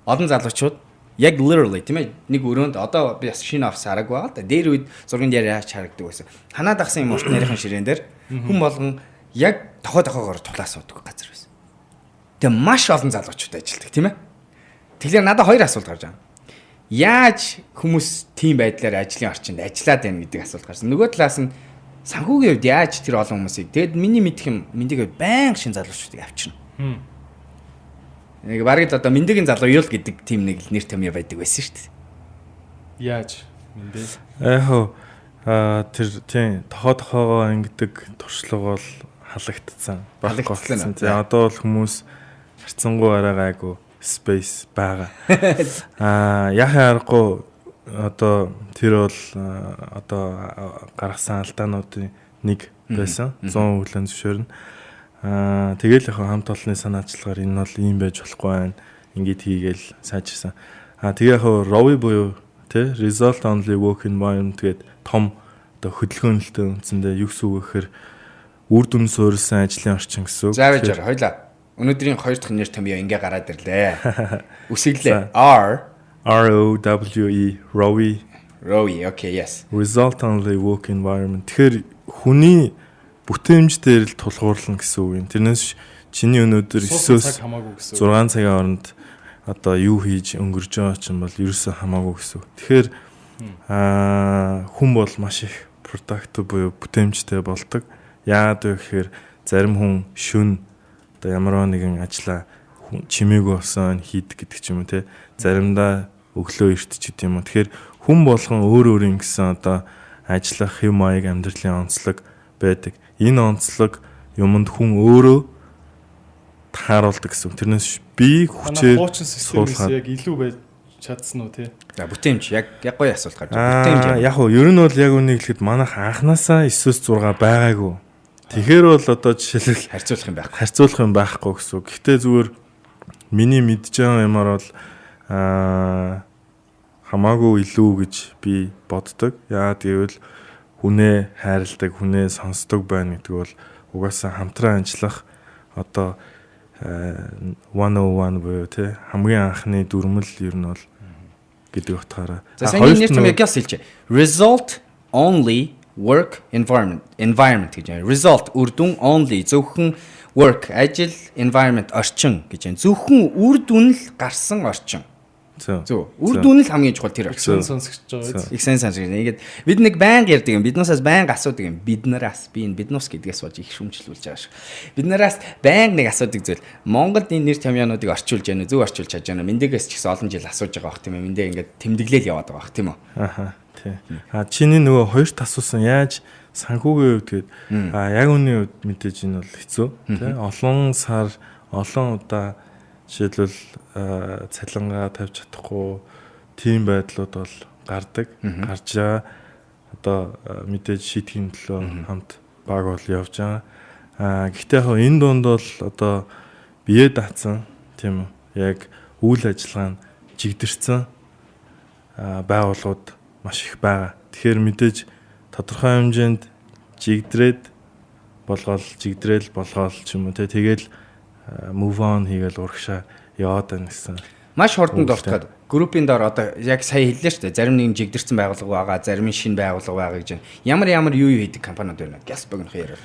S1: олон залуучууд яг literally тийм ээ нэг өрөөнд одоо би бас шинэ офис хараагүй байгаа л да. Дээр үед зургийн дээр яаж харагддаг байсан. Ханаа дагсан юм урт нарийнхан ширээн дээр хүн болгон яг тохой тохоогоор тулаа суудаг газар байсан. Тэгээ маш олон залуучууд ажилладаг тийм ээ. Тэгэхээр надад хоёр асуулт гарч байгаа. Яаж хүмүүс тийм байдлаар ажлын орчинд ажиллаад байна гэдэг асуулт гарсан. Нөгөө талаас нь санхүүгийн хувьд яаж тэр олон хүмүүсийг тэгэд миний мэдэх юм Мэндийг байнга шин залуучуудыг авчирна. Нэг бараг л одоо Мэндэгийн залуу юу л гэдэг тийм нэг нэр томьёо байдаг байсан шүү дээ.
S2: Яаж Мэндэ?
S3: Яг тэр тийм тохоо тохоогоо ингэдэг туршлага бол халагдцсан.
S1: Халагдсан.
S3: Тийм одоо бол хүмүүс харцсангуу арай гайгүй space байгаа. Яхаа аргагүй одоо тэр бол одоо гаргасан алдаануудын нэг байсан. 100 хүлэн зөвшөөрнө. Тэгэл яг хамт олонны санаачлагаар энэ бол ийм байж болохгүй байна. Ингээд хийгээл сайжирсан. Тэгээ яг ROWE буюу тий result only work environment гэдэг том одоо хөдөлгөөнөлтөө үндсэндээ юу гэсэн үг гэхээр үр дүн суурилсан ажлын орчин гэсэн үг.
S1: За байж байгаа. Хоёлаа. Өнөөдрийн хоёр дахь нэр томьёо ингээ гараад ирлээ. Үсэглээ. R
S3: R O W E ROWE.
S1: ROWE. Okay, yes.
S3: Result only work environment. Тэгэхээр хүний бүтээмж дээр л тулгуурлана гэсэн үг юм. Тэрнээс чиний өнөөдөр
S2: 9-өөс 6
S3: цагийн хооронд одоо юу хийж өнгөрж байгаа чинь бол ерөөсөө хамаагүй гэсэн үг. Тэгэхээр хүн бол маш их productive буюу бүтээмжтэй болдог. Яагаад вэ гэхээр зарим хүн шүн одоо ямар нэгэн ажлаа чимээгүй болсон хийдэг гэдэг ч юм уу те. Заримдаа өглөө эрт ч гэдэг юм уу. Тэгэхээр хүн болгон өөр өөр ингэсэн одоо ажиллах хэв маяг, амьдралын онцлог байдаг. Энэ онцлог юмд хүн өөрөө тааруулдаг гэсэн. Тэрнээс би хүчээр
S2: хуучин системээс яг илүү байж чадсан уу те?
S1: За, бүтээмж яг яг гоё асуулт гарч байна.
S3: Бүтээмж яг уу ер нь бол яг үнийг хэлэхэд манайх анханасаа 9-6 байгаагүй. Тэгэхээр бол одоо жишээлбэл
S1: харьцуулах юм байхгүй.
S3: Харьцуулах юм байхгүй гэсэн үг. Гэхдээ зүгээр миний мэдж байгаа юмар бол хамаагүй илүү гэж би боддог. Яагаад гэвэл хүнээ хайрладаг, хүнээ сонсдог байна гэдэг бол угаасаа хамтран ажиллах одоо 101 буюу тий хамгийн анхны дүрмэл ер нь бол гэдэг утгаараа.
S1: За, сайн нэр том яг яс хэлжээ. Result only work environment гэж байна. Result үр дүн, only зөвхөн, work ажил, environment орчин гэж байна. Зөвхөн үр дүн л гарсан орчин. Зөв. Үр дүн л хамгийн чухал тэр
S2: орчин. Сонсогч байгаа.
S1: Их сайн сонсогч. Ингээд бид нэг байнга ярьдаг юм. Биднээсээс байнга асуудаг юм. Бид нараас би энэ биднус гэдгээс болж их шүмжлүүлж байгаа шүү. Бид нараас байнга нэг асуудаг зүйл. Монголд энэ нэр томьёонуудыг орчуулж яана, зөв орчуулж чадж яана. Мэндэгээс ч гэсэн олон жил асууж байгаа бах тийм ээ. Мэндэ ингээд тэмдэглээл яваад байгаа бах тийм үү?
S3: Аха. Тий. Чиний нөгөө хоёрт асуусан яаж санхүүгийн хувьд гээд яг үнийн хувьд мэдээж энэ бол хэцүү тий. Олон сар, олон удаа жишээлбэл цалингаа тавьж чадахгүй тийм байдлууд бол гардаг. Гарч байгаа. Одоо мэдээж шийдэхийн төлөө хамт баг бол явж байгаа. Гэхдээ яг энэ дунд бол одоо бие даацсан тийм үү? Яг үйл ажиллагаа нь жигдэрсэн байгууллагууд маш их байгаа. Тэгэхээр мэдээж тодорхой хэмжээнд жигдрээд болгоол, жигдрээл болгоол ч юм уу те, тэгэл move on хийгээл урагшаа яваад байна гэсэн.
S1: Маш хурдан дуртахад группийн дор одоо яг сая хэллээ шүү дээ. Зарим нэг жигдэрсэн байгууллага байгаа, зарим нь шинэ байгууллага байгаа гэж байна. Ямар ямар юу юу хийдэг компаниуд байна? Гяс богинох яриа.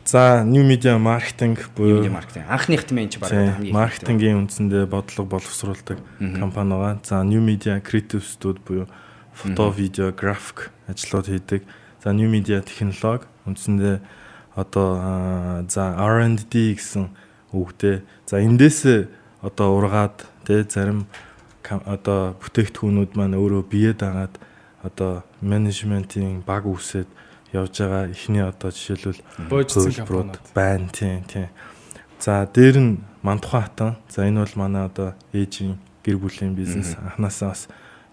S3: За, new media marketing
S1: буюу media marketing анхных тийм энэ чи баг
S3: хамгийн маркетингийн үндсэндээ бодлого боловсруулдаг компани байгаа. За, new media creative studio буюу фото, видео, график ажлууд хийдэг. За, new media технологи үндсэндээ одоо за R&D гэсэн үгтэй. За, эндээс одоо ургаад тэ зарим одоо бүтээгдэхүүнүүд маань өөрөө бие дагаад одоо менежментийн баг үүсээд явж байгаа эхний одоо жишээлбэл
S2: боожсон компаниуд
S3: байна тийм тийм. За, дээр нь Мандухай хатан. За, энэ бол манай одоо ээжийн гэр бүлийн бизнес, анханасаа бас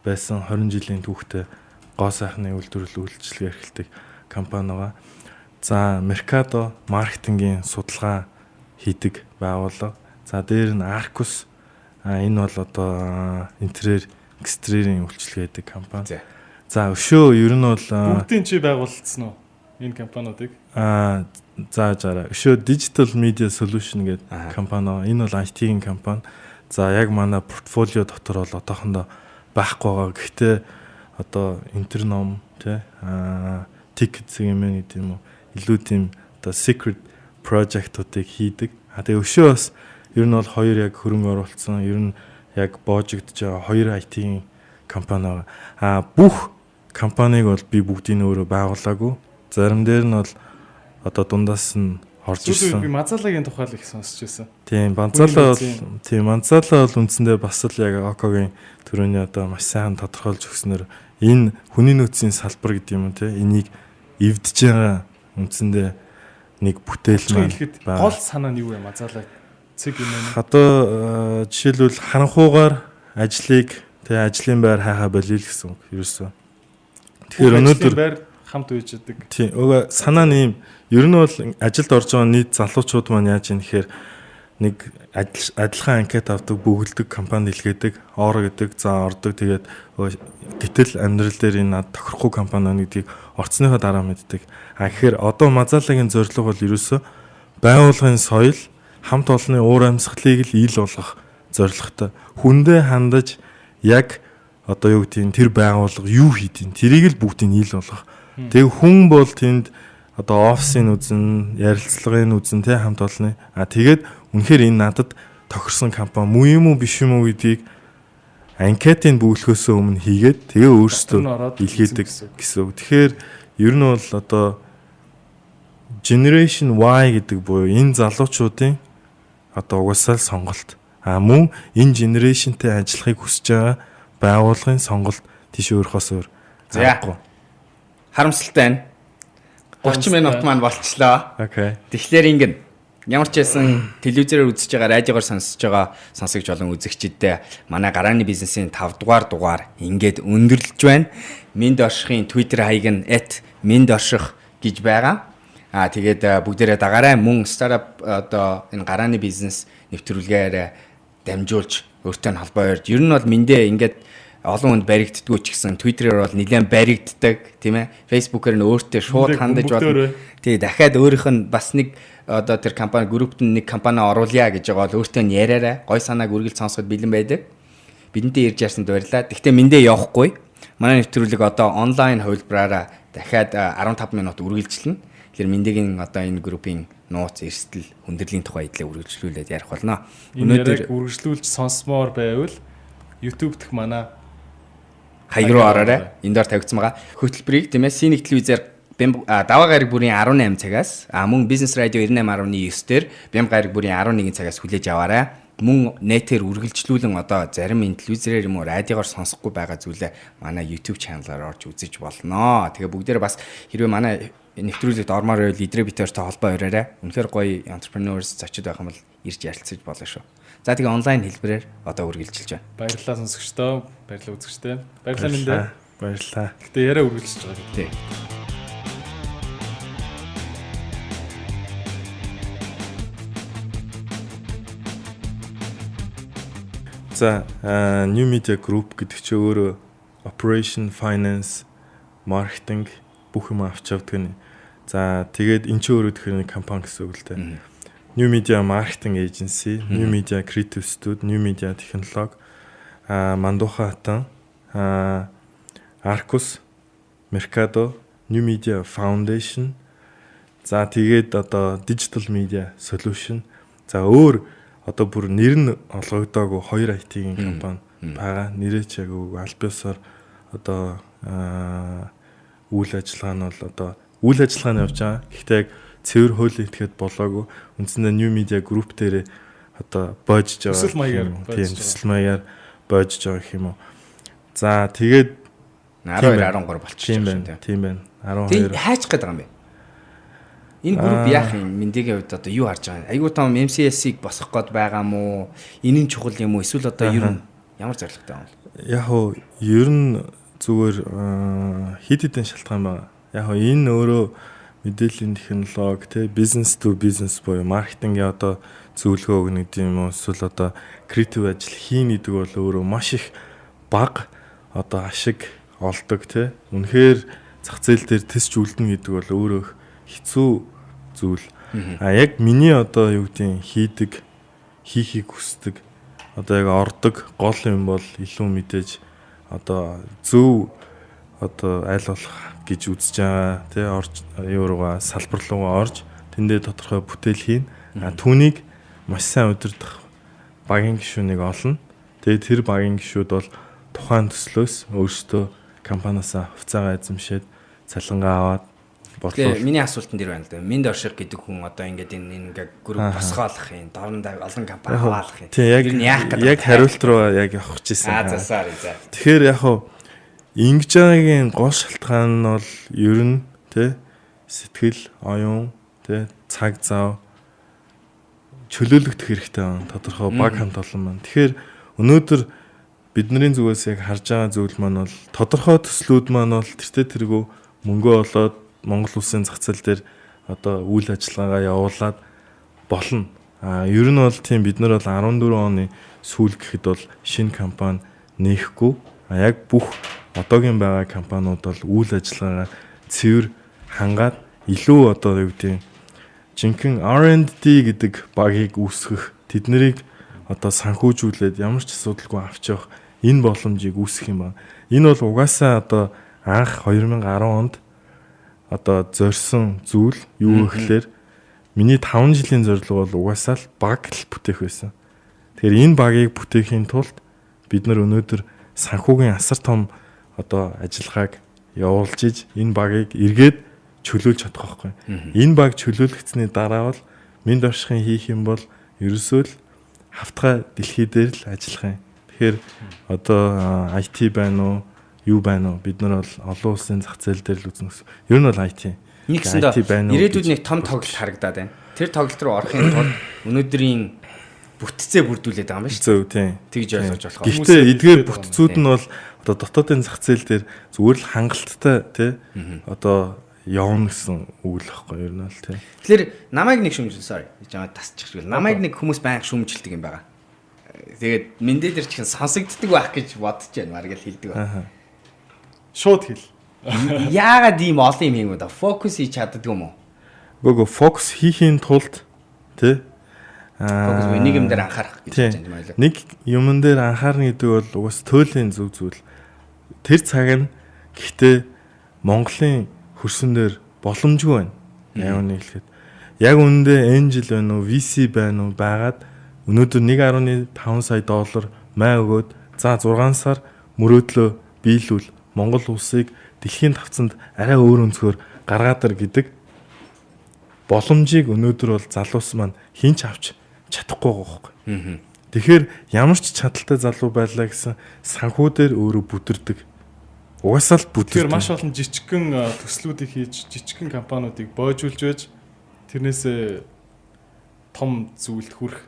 S3: байсан, 20 жилийн түүхтэй гоо сайхны үйлдвэрлэл үйлчилгээ эрхэлдэг компани байгаа. За, Mercado маркетингийн судалгаа хийдэг байгууллага. За, дээр нь Arcus, энэ бол одоо интерьер экстерьерийн үйлчилгээ хийдэг компани. За, өшөө ер нь бол
S2: бүгдийн чи байгуулсан уу энэ компаниудыг?
S3: За жаараа. Өшөө Digital Media Solution гэдэг компани. Энэ бол IT-ийн компани. За, яг манай портфолио дотор бол одоохондоо байхгүй байгаа. Гэхдээ одоо Internom тий Ticket юм гэдэг юм уу, илүү тийм одоо secret project-уудыг хийдэг. Тэгээ өшөө бас ер нь бол хоёр яг хөрөнгө оруулсан, ер нь яг боожигдож байгаа хоёр IT-ийн компани байгаа. Бүх компанийг бол би бүгдийг нь өөрөө байгуулаагүй. Зарим дээр нь бол одоо дундаас нь орж ирсэн.
S2: Би Мазалагийн тухай л их сонсч байсан.
S3: Тийм, Манзала бол тийм, Манзала бол үндсэндээ бас л яг Окогийн төрөний одоо маш сайхан тодорхойлж өгснөөр энэ хүний нөөцийн салбар гэдэг юм уу те, энийг эвдэж байгаа үндсэндээ нэг бүтээл маань
S2: гол санаа нь юу вэ? Мазала цэг юм
S3: уу? Одоо жишээлбэл харанхуугаар ажлыг тэгээ ажлын байр хайхаа болиё л гэсэн үг ерөөсөө.
S2: Тэгэхээр өнөөдөр байр хамт үйж яадаг.
S3: Тийм. Уга санаа нь ийм. Ер нь бол ажилд орж байгаа нийт залуучууд маань яаж юм гэхээр нэг адилхан анкет авдаг, бөглөдөг, компани илгээдэг, ор гэдэг, за ордог. Тэгээд гэтэл амьдрал дээр энэ над тохирохгүй компани байна гэдгийг орцсныхоо дараа мэддэг. А гэхээр одоо Мазалагийн зорилго бол ерөөсөө байгууллагын соёл, хамт олонны уур амьсгалыг л ил болгох зорилготой. Хүндээ хандаж яг одоо юу гэдгийг тэр байгууллага юу хийдیں тэрийг л бүгдийг ил болгох. Тэг хүн бол тэнд одоо офисын үзэн, ярилцлагын үзэн тэ хамт олонны. А тэгээд үнэхээр энэ надад тохирсон компани муу юм уу биш юм уу гэдгийг анкетыг бөглөхөөсөө өмнө хийгээд тэгээ өөрсдөө илгээдэг гэсэн үг. Тэгэхээр ер нь бол одоо Generation Y гэдэг буюу энэ залуучуудын одоо угаасаа л сонголт. А мөн энэ generationтэй ажиллахыг хүсэж байгаа байгууллагын сонголт тийш өөрөхөөс өөр.
S1: За. Харамсалтай байна. 30 минут маань болчлоо.
S3: Окей.
S1: Тэгэхээр ингэн ямар ч байсан телевизээр үзэж байгаа, радиогоор сонсож байгаа сонсогч болон үзэгчиддээ манай гарааны бизнесийн 5 дугаар дугаар ингээд өндөрлөж байна. Минд оршихын Twitter хаяг нь @mindorshih гэж байгаа. Аа тэгээд бүгдээрээ дагаарай. Мөн стартап одоо энэ гарааны бизнес нэвтрүүлгээр дамжуулж өөртөө нь холбоо барьж ер нь бол мэндээ ингээд олон хүнд баригддгүү ч гэсэн Twitter-ээр бол нэлээд баригддаг, тийм ээ. Facebook-ээр нь өөртөө шууд хандаж болно. Тий, дахиад өөрийнх нь бас нэг одоо тэр компани группт нь нэг компани оруулъя гэж байгаа бол өөртөө нь яриарай. Гой санааг үргэлж сонсоход бэлэн байдаг. Бидэнтэй ирж ярьсанд баярлалаа. Гэхдээ мэндээ явахгүй. Манай нэвтрүүлэг одоо онлайн хувилбараараа дахиад 15 минут үргэлжлэнэ. Тэгэхээр Мэндэгийн одоо энэ группийн нууц эрсдэл хүндрэлийн тухай идлээ үргэлжлүүлээд ярих болно.
S2: Өнөөдөр үргэлжлүүлж сонсомоор байвал YouTube дэх манай
S1: хаяг руу ороорой. Энэ доор тавигдсан байгаа. Хөтөлбөрийг тийм ээ Синик телевизээр даваа гараг бүрийн 18 цагаас мөн Бизнес радио 98.9 дээр бямба гараг бүрийн 11 цагаас хүлээж аваарай. Мөн нэтээр үргэлжлүүлэн одоо зарим энэ телевизээр юм уу радиогоор сонсохгүй байгаа зүйлээ манай YouTube channel-аар орж үзэж болно. Тэгээ бүгдээрээ бас хэрвээ манай нэвтрүүлэгт ормоор байвал лидер битэртэй холбоо өрөөрэй. Үнэхээр гоё entrepreneurs зочид байх юм бол ирж ярилцаж болно шүү. За тэгээ онлайн хэлбэрээр одоо үргэлжилж байна.
S2: Баярлалаа сонсогчдоо, баярлалаа үзэгчдээ. Баярлалаа Мэндэ.
S3: Баярлалаа.
S2: Гэтэ яриа үргэлжилж байгаа.
S1: Тий.
S3: За, New Media Group гэдэг чинь өөрөө operation, finance, marketing бүх юм авч явдаг нь. За, тэгээд эн чинь өөрөө тэгэхээр нэг компани гэсэн үг л дээ. New Media Marketing Agency, New Media Creative Studio, New Media Технологи, Мандуха хатан, Arcus, Mercado, New Media Foundation. За, тэгээд одоо Digital Media Solution. За, өөр одоо бүр нэр нь олгогдоогүй хоёр IT-ийн компани байгаа. Нэрээ ч яг аль биесээр одоо үйл ажиллагаа нь бол одоо үйл ажиллагаа нь явж байгаа. Гэхдээ яг цэвэр хуулийн этгээд болоогүй. Үндсэндээ New Media Group дээрээ одоо боожж байгаа.
S2: Төсөл маягаар
S3: тийм төсөл маягаар боожж байгаа гэх юм уу. За тэгээд
S1: 12 13 болчихсон
S3: юм байна. Тийм байна. 12.
S1: Тийм хайчих гээд байгаа юм бэ? Энэ групп яах юм? Мэндэгийн хувьд одоо юу харж байгаа юм? Айгуу том MCS-ийг босгох гээд байгаа мó? Энэ нь чухал юм уу? Эсвэл одоо ер нь ямар зорилготой юм бэ?
S3: Яг уу ер нь зүгээр хэд хэдэн шалтгаан байна. Яг уу энэ өөрөө мэдээллийн технологи те бизнес to бизнес буюу маркетингийн одоо зөвлөгөө өгнө гэдэг юм уу? Эсвэл одоо креатив ажил хийн гэдэг бол өөрөө маш их бага одоо ашиг олдог те. Үнэхээр зах зээл дээр тэсч үлдэнэ гэдэг бол өөрөө хэцүү зүйл. А яг миний одоо юу гэдгийг хийдэг, хийхийг хүсдэг, одоо яг ордог гол юм бол илүү мэдээж одоо зөв одоо аль болох гэж үзэж байгаа тий орж юу руугаа салбар руугаа орж тэндээ тодорхой бүтээл хийн. А түүнийг маш сайн удирдах багийн гишүүнийг олно. Тэгээ тэр багийн гишүүд бол тухайн төслөөс өөрсдөө компаниасаа хувьцаагаа эзэмшээд цалингаа аваад
S1: бодлоо. Миний асуултан дээр байна л да. Минд орших гэдэг хүн одоо ингээд энэ ингээд групп босгоолох юм, дорн олон компани хаваалах юм.
S3: Тийм яг яг хариулт руу яг явах гэжсэн.
S1: Аа за sorry за.
S3: Тэгэхээр яг хав ингэж байгаагийн гол шалтгаан нь бол ер нь тий сэтгэл, оюун, тий, цаг зав чөлөөлөгдөх хэрэгтэй байна. Тодорхой баг хамт олон маань. Тэгэхээр өнөөдөр бидний зүгээс яг харж байгаа зүйл маань бол тодорхой төслүүд маань бол тэртээ тэргүй мөнгө олоод Монгол улсын зах зээл дээр одоо үйл ажиллагаагаа явуулаад болно. А ер нь бол тийм, бид нар бол 14 оны сүүл гэхэд бол шинэ компани нээхгүй. А яг бүх одоогийн байгаа компаниуд бол үйл ажиллагаагаа цэвэр хангаад, илүү одоо юу гэдэг, жинхэнэ R&D гэдэг багийг үүсгэх, тэднийг одоо санхүүжүүлээд ямар ч асуудалгүй авч явах энэ боломжийг үүсгэх юм байна. Энэ бол угаасаа одоо анх 2010 онд одоо зорьсон зүйл юу гэхлээр миний 5 жилийн зорилго бол угаасаа л баг л бүтээх байсан. Тэгэхээр энэ багийг бүтээхийн тулд бид нар өнөөдөр санхүүгийн асар том одоо ажиллагааг явуулж иж энэ багийг эргээд чөлөөлж чадах байхгүй. Энэ баг чөлөөлөгдсөний дараа бол мэнд оршихын хийх юм бол ерөөсөө л хавтгай дэлхий дээр л ажиллах юм. Тэгэхээр одоо IT байна уу, юу байна уу? Бид нар бол олон улсын зах зээл дээр л үзнэ гэсэн. Ер нь бол IT.
S1: Нэгсэндээ ирээдүйд нэг том тоглолт харагдаад байна. Тэр тоглолт руу орохын тулд өнөөдрийн бүтцээ бүрдүүлээд байгаа юм байна шүү.
S3: Зөв, тийм.
S1: Тэгж ойлгож болох.
S3: Гэхдээ эдгээр бүтцүүд нь бол одоо дотоодын зах зээл дээр зүгээр л хангалттай, тий, одоо явна гэсэн үг л байхгүй ер нь бол, тий.
S1: Тэгэхээр намайг нэг шүмжил, sorry, жаа тасчих шиг. Намайг нэг хүмүүс байнга шүмжилдэг юм байгаа. Тэгээд мэндэ дээр ч ихэн сонсогддог байх гэж бодож байна. Бараг л хэлдэг байна.
S2: Шууд хэл.
S1: Яагаад ийм олон юм хийгүүд фокус хийж чаддгүй юм уу?
S3: Гөө фокус хийхийн тулд, тий.
S1: Фокус буюу нэг юм дээр анхаарах гэж байна юм байлаа.
S3: Нэг юмн дээр анхаарна гэдэг бол угаас туйлын зөв зүйл. Тэр цаг нь гэхдээ Монголын хөрсөн дээр боломжгүй байна. Яг үнэ хэлэхэд. Яг үнэндээ Angel байна уу, VC байна уу байгаад өнөөдөр 1.5 сая доллар май өгөөд, за, 6 сар мөрөөдлөө биелүүл, Монгол улсыг дэлхийн тавцанд арай өөр өнцгөр гаргаадар гэдэг боломжийг өнөөдөр бол залуус маань хэн ч авч чадахгүй байгаа байхгүй. Тэгэхээр ямар ч чадалтай залуу байлаа гэсэн санхүү дээр өөрөө бүдэрдэг. Угаасаа л бүдэрдэг.
S2: Тэгэхээр маш олон жижигхэн төслүүдийг хийж, жижигхэн компаниудыг боожуулж байж тэрнээсээ том зүйлд хүрэх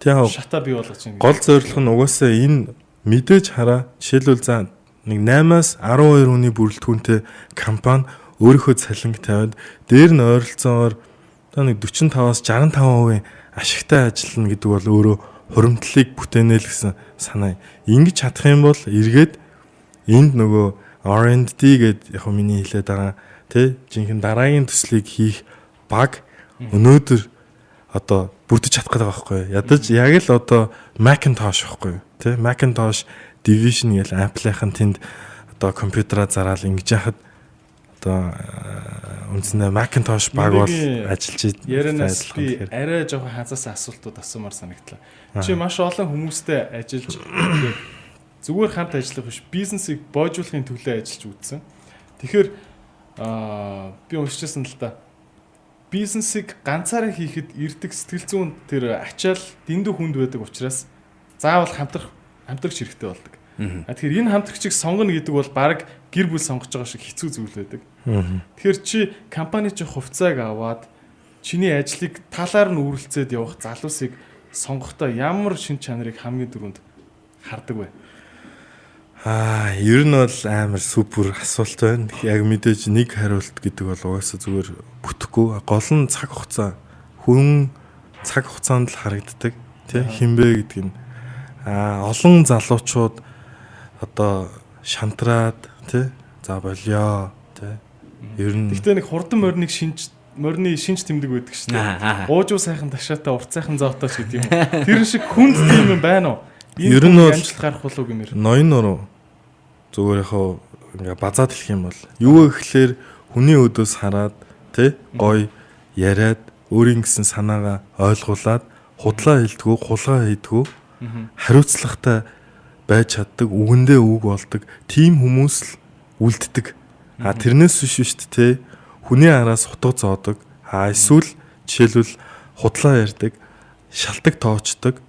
S2: шатаа бий болгож байна.
S3: Гол зорилго нь угаасаа энэ мэдээж хараа, жишээлбэл, за, нэг 8-аас 12 хүний бүрэлдэхүүнтэй компани өөрийнхөө цалинг тавиад, дээр нь ойролцоогоор одоо нэг 45-аас 65% ашигтай ажиллана гэдэг бол өөрөө хуримтлалыг бүтээнэ л гэсэн санаа. Ингэж чадах юм бол эргээд энд нөгөө R&D гээд яг миний хэлээд байгаа, тий, жинхэнэ дараагийн төслийг хийх баг өнөөдөр одоо бүрдэж чадах гэдэг байгаа байхгүй юу? Ядаж яг л одоо Macintosh байхгүй юу? Тий, Macintosh division гээл Apple-ийн тэнд одоо компьютераа зараал ингэж яхад одоо үндсэндээ Macintosh баг бол ажиллаж
S2: Ярианаас би арай жоохон хазаасан асуултууд асуумаар санагдлаа. Чи маш олон хүмүүстэй ажиллаж, зүгээр хамт ажиллах биш, бизнесийг боожуулахын төлөө ажиллаж үзсэн. Тэгэхээр би уншижсэн л та. Бизнесийг ганцаараа хийхэд ирдэг сэтгэл зүйн тэр ачаал дэндүү хүнд байдаг учраас заавал хамтрагч хэрэгтэй болдог. А тэгэхээр энэ хамтрагчийг сонгоно гэдэг бол баг гэр бүл сонгож байгаа шиг хэцүү зүйл байдаг. Тэгэхээр чи компани чи хувьцааг аваад чиний ажлыг талаар нь үргэлцээд явах залуусыг сонгохдоо ямар шин чанарыг хамгийн түрүүнд хардаг вэ?
S3: Ер нь бол амар супер асуулт байна. Яг мэдээж нэг хариулт гэдэг бол угаасаа зүгээр бүтэхгүй. Гол нь цаг хугацаа. Хүн цаг хугацаанд л харагддаг. Тэ, хэн бэ гэдэг нь. Олон залуучууд одоо шантраад, тэ, за болёо, тэ. Ер нь
S2: Гэхдээ нэг хурдан мориныг шинж морины шинж тэмдэг байдаг шүү дээ. Уужуу сайхан ташаатай, урт сайхан зоотой ч гэдэг юм. Тэр шиг хүнд тийм юм байна уу?
S3: Ер нь бол
S2: амжилт гарах болов гэмээр.
S3: Ноён нуруу зүгээр яг ингээ базаад хэлэх юм бол юу вэ гэхлээр хүний өдөөс хараад, тэ, гой яриад, өөрийн гэсэн санаагаа ойлгуулад, худлаа хэлдэггүй, хулгай хийдэггүй, хариуцлагатай байж чаддаг, үгэндээ үг болдог тийм хүмүүс л үлддэг. А тэрнээс биш шүү дээ, тэ, хүний араас утга зоодог. А эсвэл жишээлбэл худлаа ярьдаг, шалтаг тоочдог,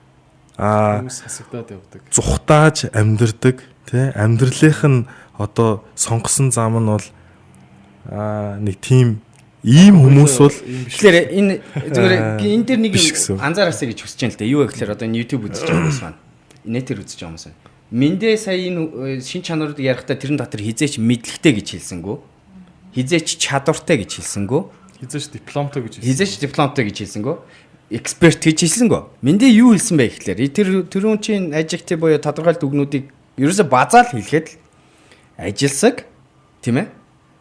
S2: хүмүүс хасагдаад явдаг.
S3: Зүхтааж амьдрдаг, тий, амьдралынх нь одоо сонгосон зам нь бол нэг тийм Ийм хүмүүс бол
S1: тэгэхээр энэ зүгээр энэ дээр нэг юм анзаараасай гэж хүсэж байна л да. Юу вэ гэхээр одоо энэ YouTube үзэж байгаа хүмүүс байна. Нэтээр үзэж байгаа хүмүүс байна. Мэндэ сая энэ шин чанаруудыг ярихдаа тэрэн дотор хизээч мэдлэгтэй гэж хэлсэнгүү. Хизээч чадвартай гэж хэлсэнгүү.
S2: Хизээч дипломтой гэж
S1: хэлсэн. Хизээч дипломтой гэж хэлсэнгүү. Эксперт гэж хэлсэнгүү. Мэндэ юу хэлсэн бэ гэхээр тэр түрүүн чинь adjective буюу тодорхойлт үгнүүдийг ерөөсө базаал хэлэхэд л ажилсаг, тийм ээ?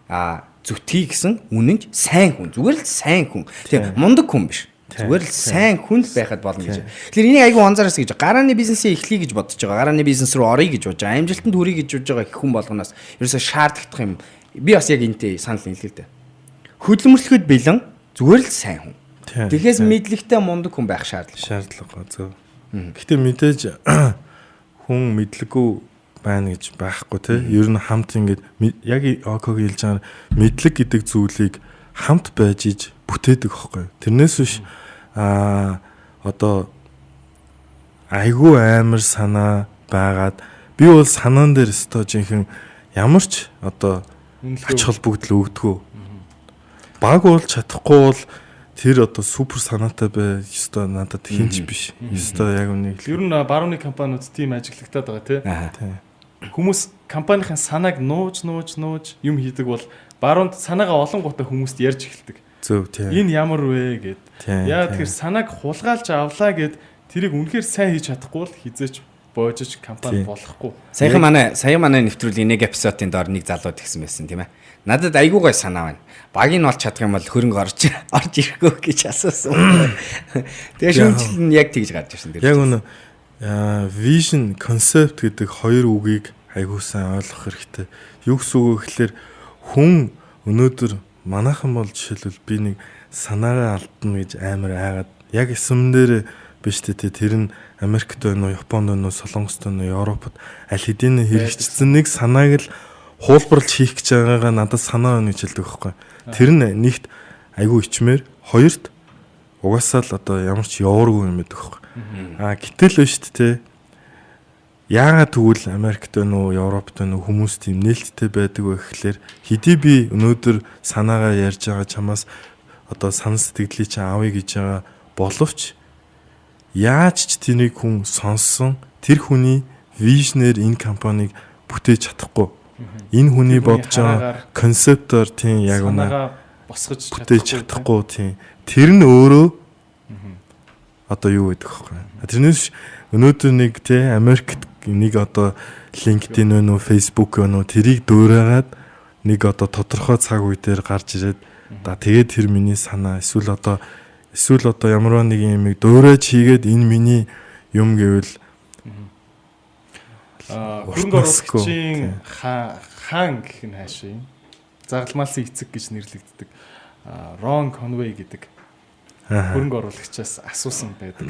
S1: А зүтгий гэсэн үнэнч сайн хүн. Зүгээр л сайн хүн. Тийм, мундаг хүн биш. Зүгээр л сайн хүн л байхад болно гэж. Тэгэхээр энийг айгүй анзаараас гэж, гарааны бизнесээ эхлэе гэж бодож байгаа. Гарааны бизнес рүү оръё гэж бодож байгаа. Амжилтанд хүрье гэж бодож байгаа хүн болгоноос ерөөсөө шаардлагатай юм. Би бас яг энтэй санал нийлээ л дээ. Хөдөлмөрлөхөд бэлэн зүгээр л сайн хүн. Тэгэхээс мэдлэгтэй мундаг хүн байх шаардлага.
S3: Шаардлага зөв. Гэтэ мэдээж хүн мэдлэггүй байна гэж байхгүй те. Ер нь хамт ингээд яг Окогийн хэлж байгаа мэдлэг гэдэг зүйлийг хамт байж иж бүтээдэг байхгүй. Тэрнээс биш одоо айгүй амар санаа байгаад би бол санаан дээр өстой жинхэнэ ямар ч одоо ач холбогдол өгдөгөө. Баг бол чадахгүй бол тэр одоо супер санаатай бай ёстой надад хинч биш. Ёстой яг үнийг.
S2: Ер нь барууны компаниуд тийм ажиглагтаад байгаа тий. Хүмүүс компанийн санааг нууж нууж нууж юм хийдэг бол баруунд санаагаа олонгуудаа хүмүүст ярьж эхэлдэг.
S3: Зөв тийм.
S2: Энэ ямар вэ гэд. Яа тэгэхээр санааг хулгайлж авлаа гэд тэрийг үнэхээр сайн хийж чадахгүй бол хизээч боожиж компани болохгүй.
S1: Саяхан манай сая манай нэвтрүүлгийн нэг эпизодын доор нэг залуу тэгсэн байсан, тийм ээ. Надад айгүй гой санаа байна. Багийг нь олж чадах юм бол хөрөнгө орж орж ирэхгүй гэж асуусан. Тэгээ шүүмжил нь яг тэгж гарч ирсэн.
S3: Яг үнэ vision, concept гэдэг хоёр үгийг айгүй сайн ойлгох хэрэгтэй. Юу гэсэн үг вэ гэхээр хүн өнөөдөр манайхан бол жишээлбэл би нэг санаагаа алдна гэж амар айгаад яг эсэм дээр биш тэ, тэр нь Америкт байна уу, Японд байна уу, Солонгост байна уу, Европод аль хэдийн хэрэгжсэн нэг санааг л хуулбарлаж хийх гэж байгаагаа надад санаа байна гэж хэлдэг байхгүй. Тэр нь нэгт айгүй ичмээр, хоёрт угаасаа л одоо ямар ч явааргүй юм байдаг байхгүй. А гэтэл биш тэ. Яагаад тэгвэл Америкт байна уу, Европт байна уу хүмүүс тийм нээлттэй байдаг вэ гэхлээр хэдий би өнөөдөр санаагаа ярьж байгаа чамаас одоо санал сэтгэлийг чинь авъя гэж байгаа боловч яаж ч тэрийг хүн сонссон тэр хүний vision ээр энэ компанийг бүтээж чадахгүй. Энэ хүний бодож байгаа концептоор тийм яг
S2: үнэ босгож
S3: бүтээж чадахгүй тийм. Тэр нь өөрөө одоо юу гэдэг вэ? Тэрнээс өнөөдөр нэг тий Америкт нэг одоо LinkedIn байна уу, Facebook байна уу, тэрийг дуурайгаад нэг одоо тодорхой цаг үе дээр гарч ирээд да тэгээд тэр миний санаа эсвэл одоо ямар нэг юм дуурайж хийгээд энэ миний юм гэвэл
S2: хөрөнгө оруулагчийн хаан гэх нь хаашаа юм. Загалмаалсан эцэг гэж нэрлэгддэг. Рон Конвей гэдэг хөрөнгө оруулагчаас асуусан байдаг.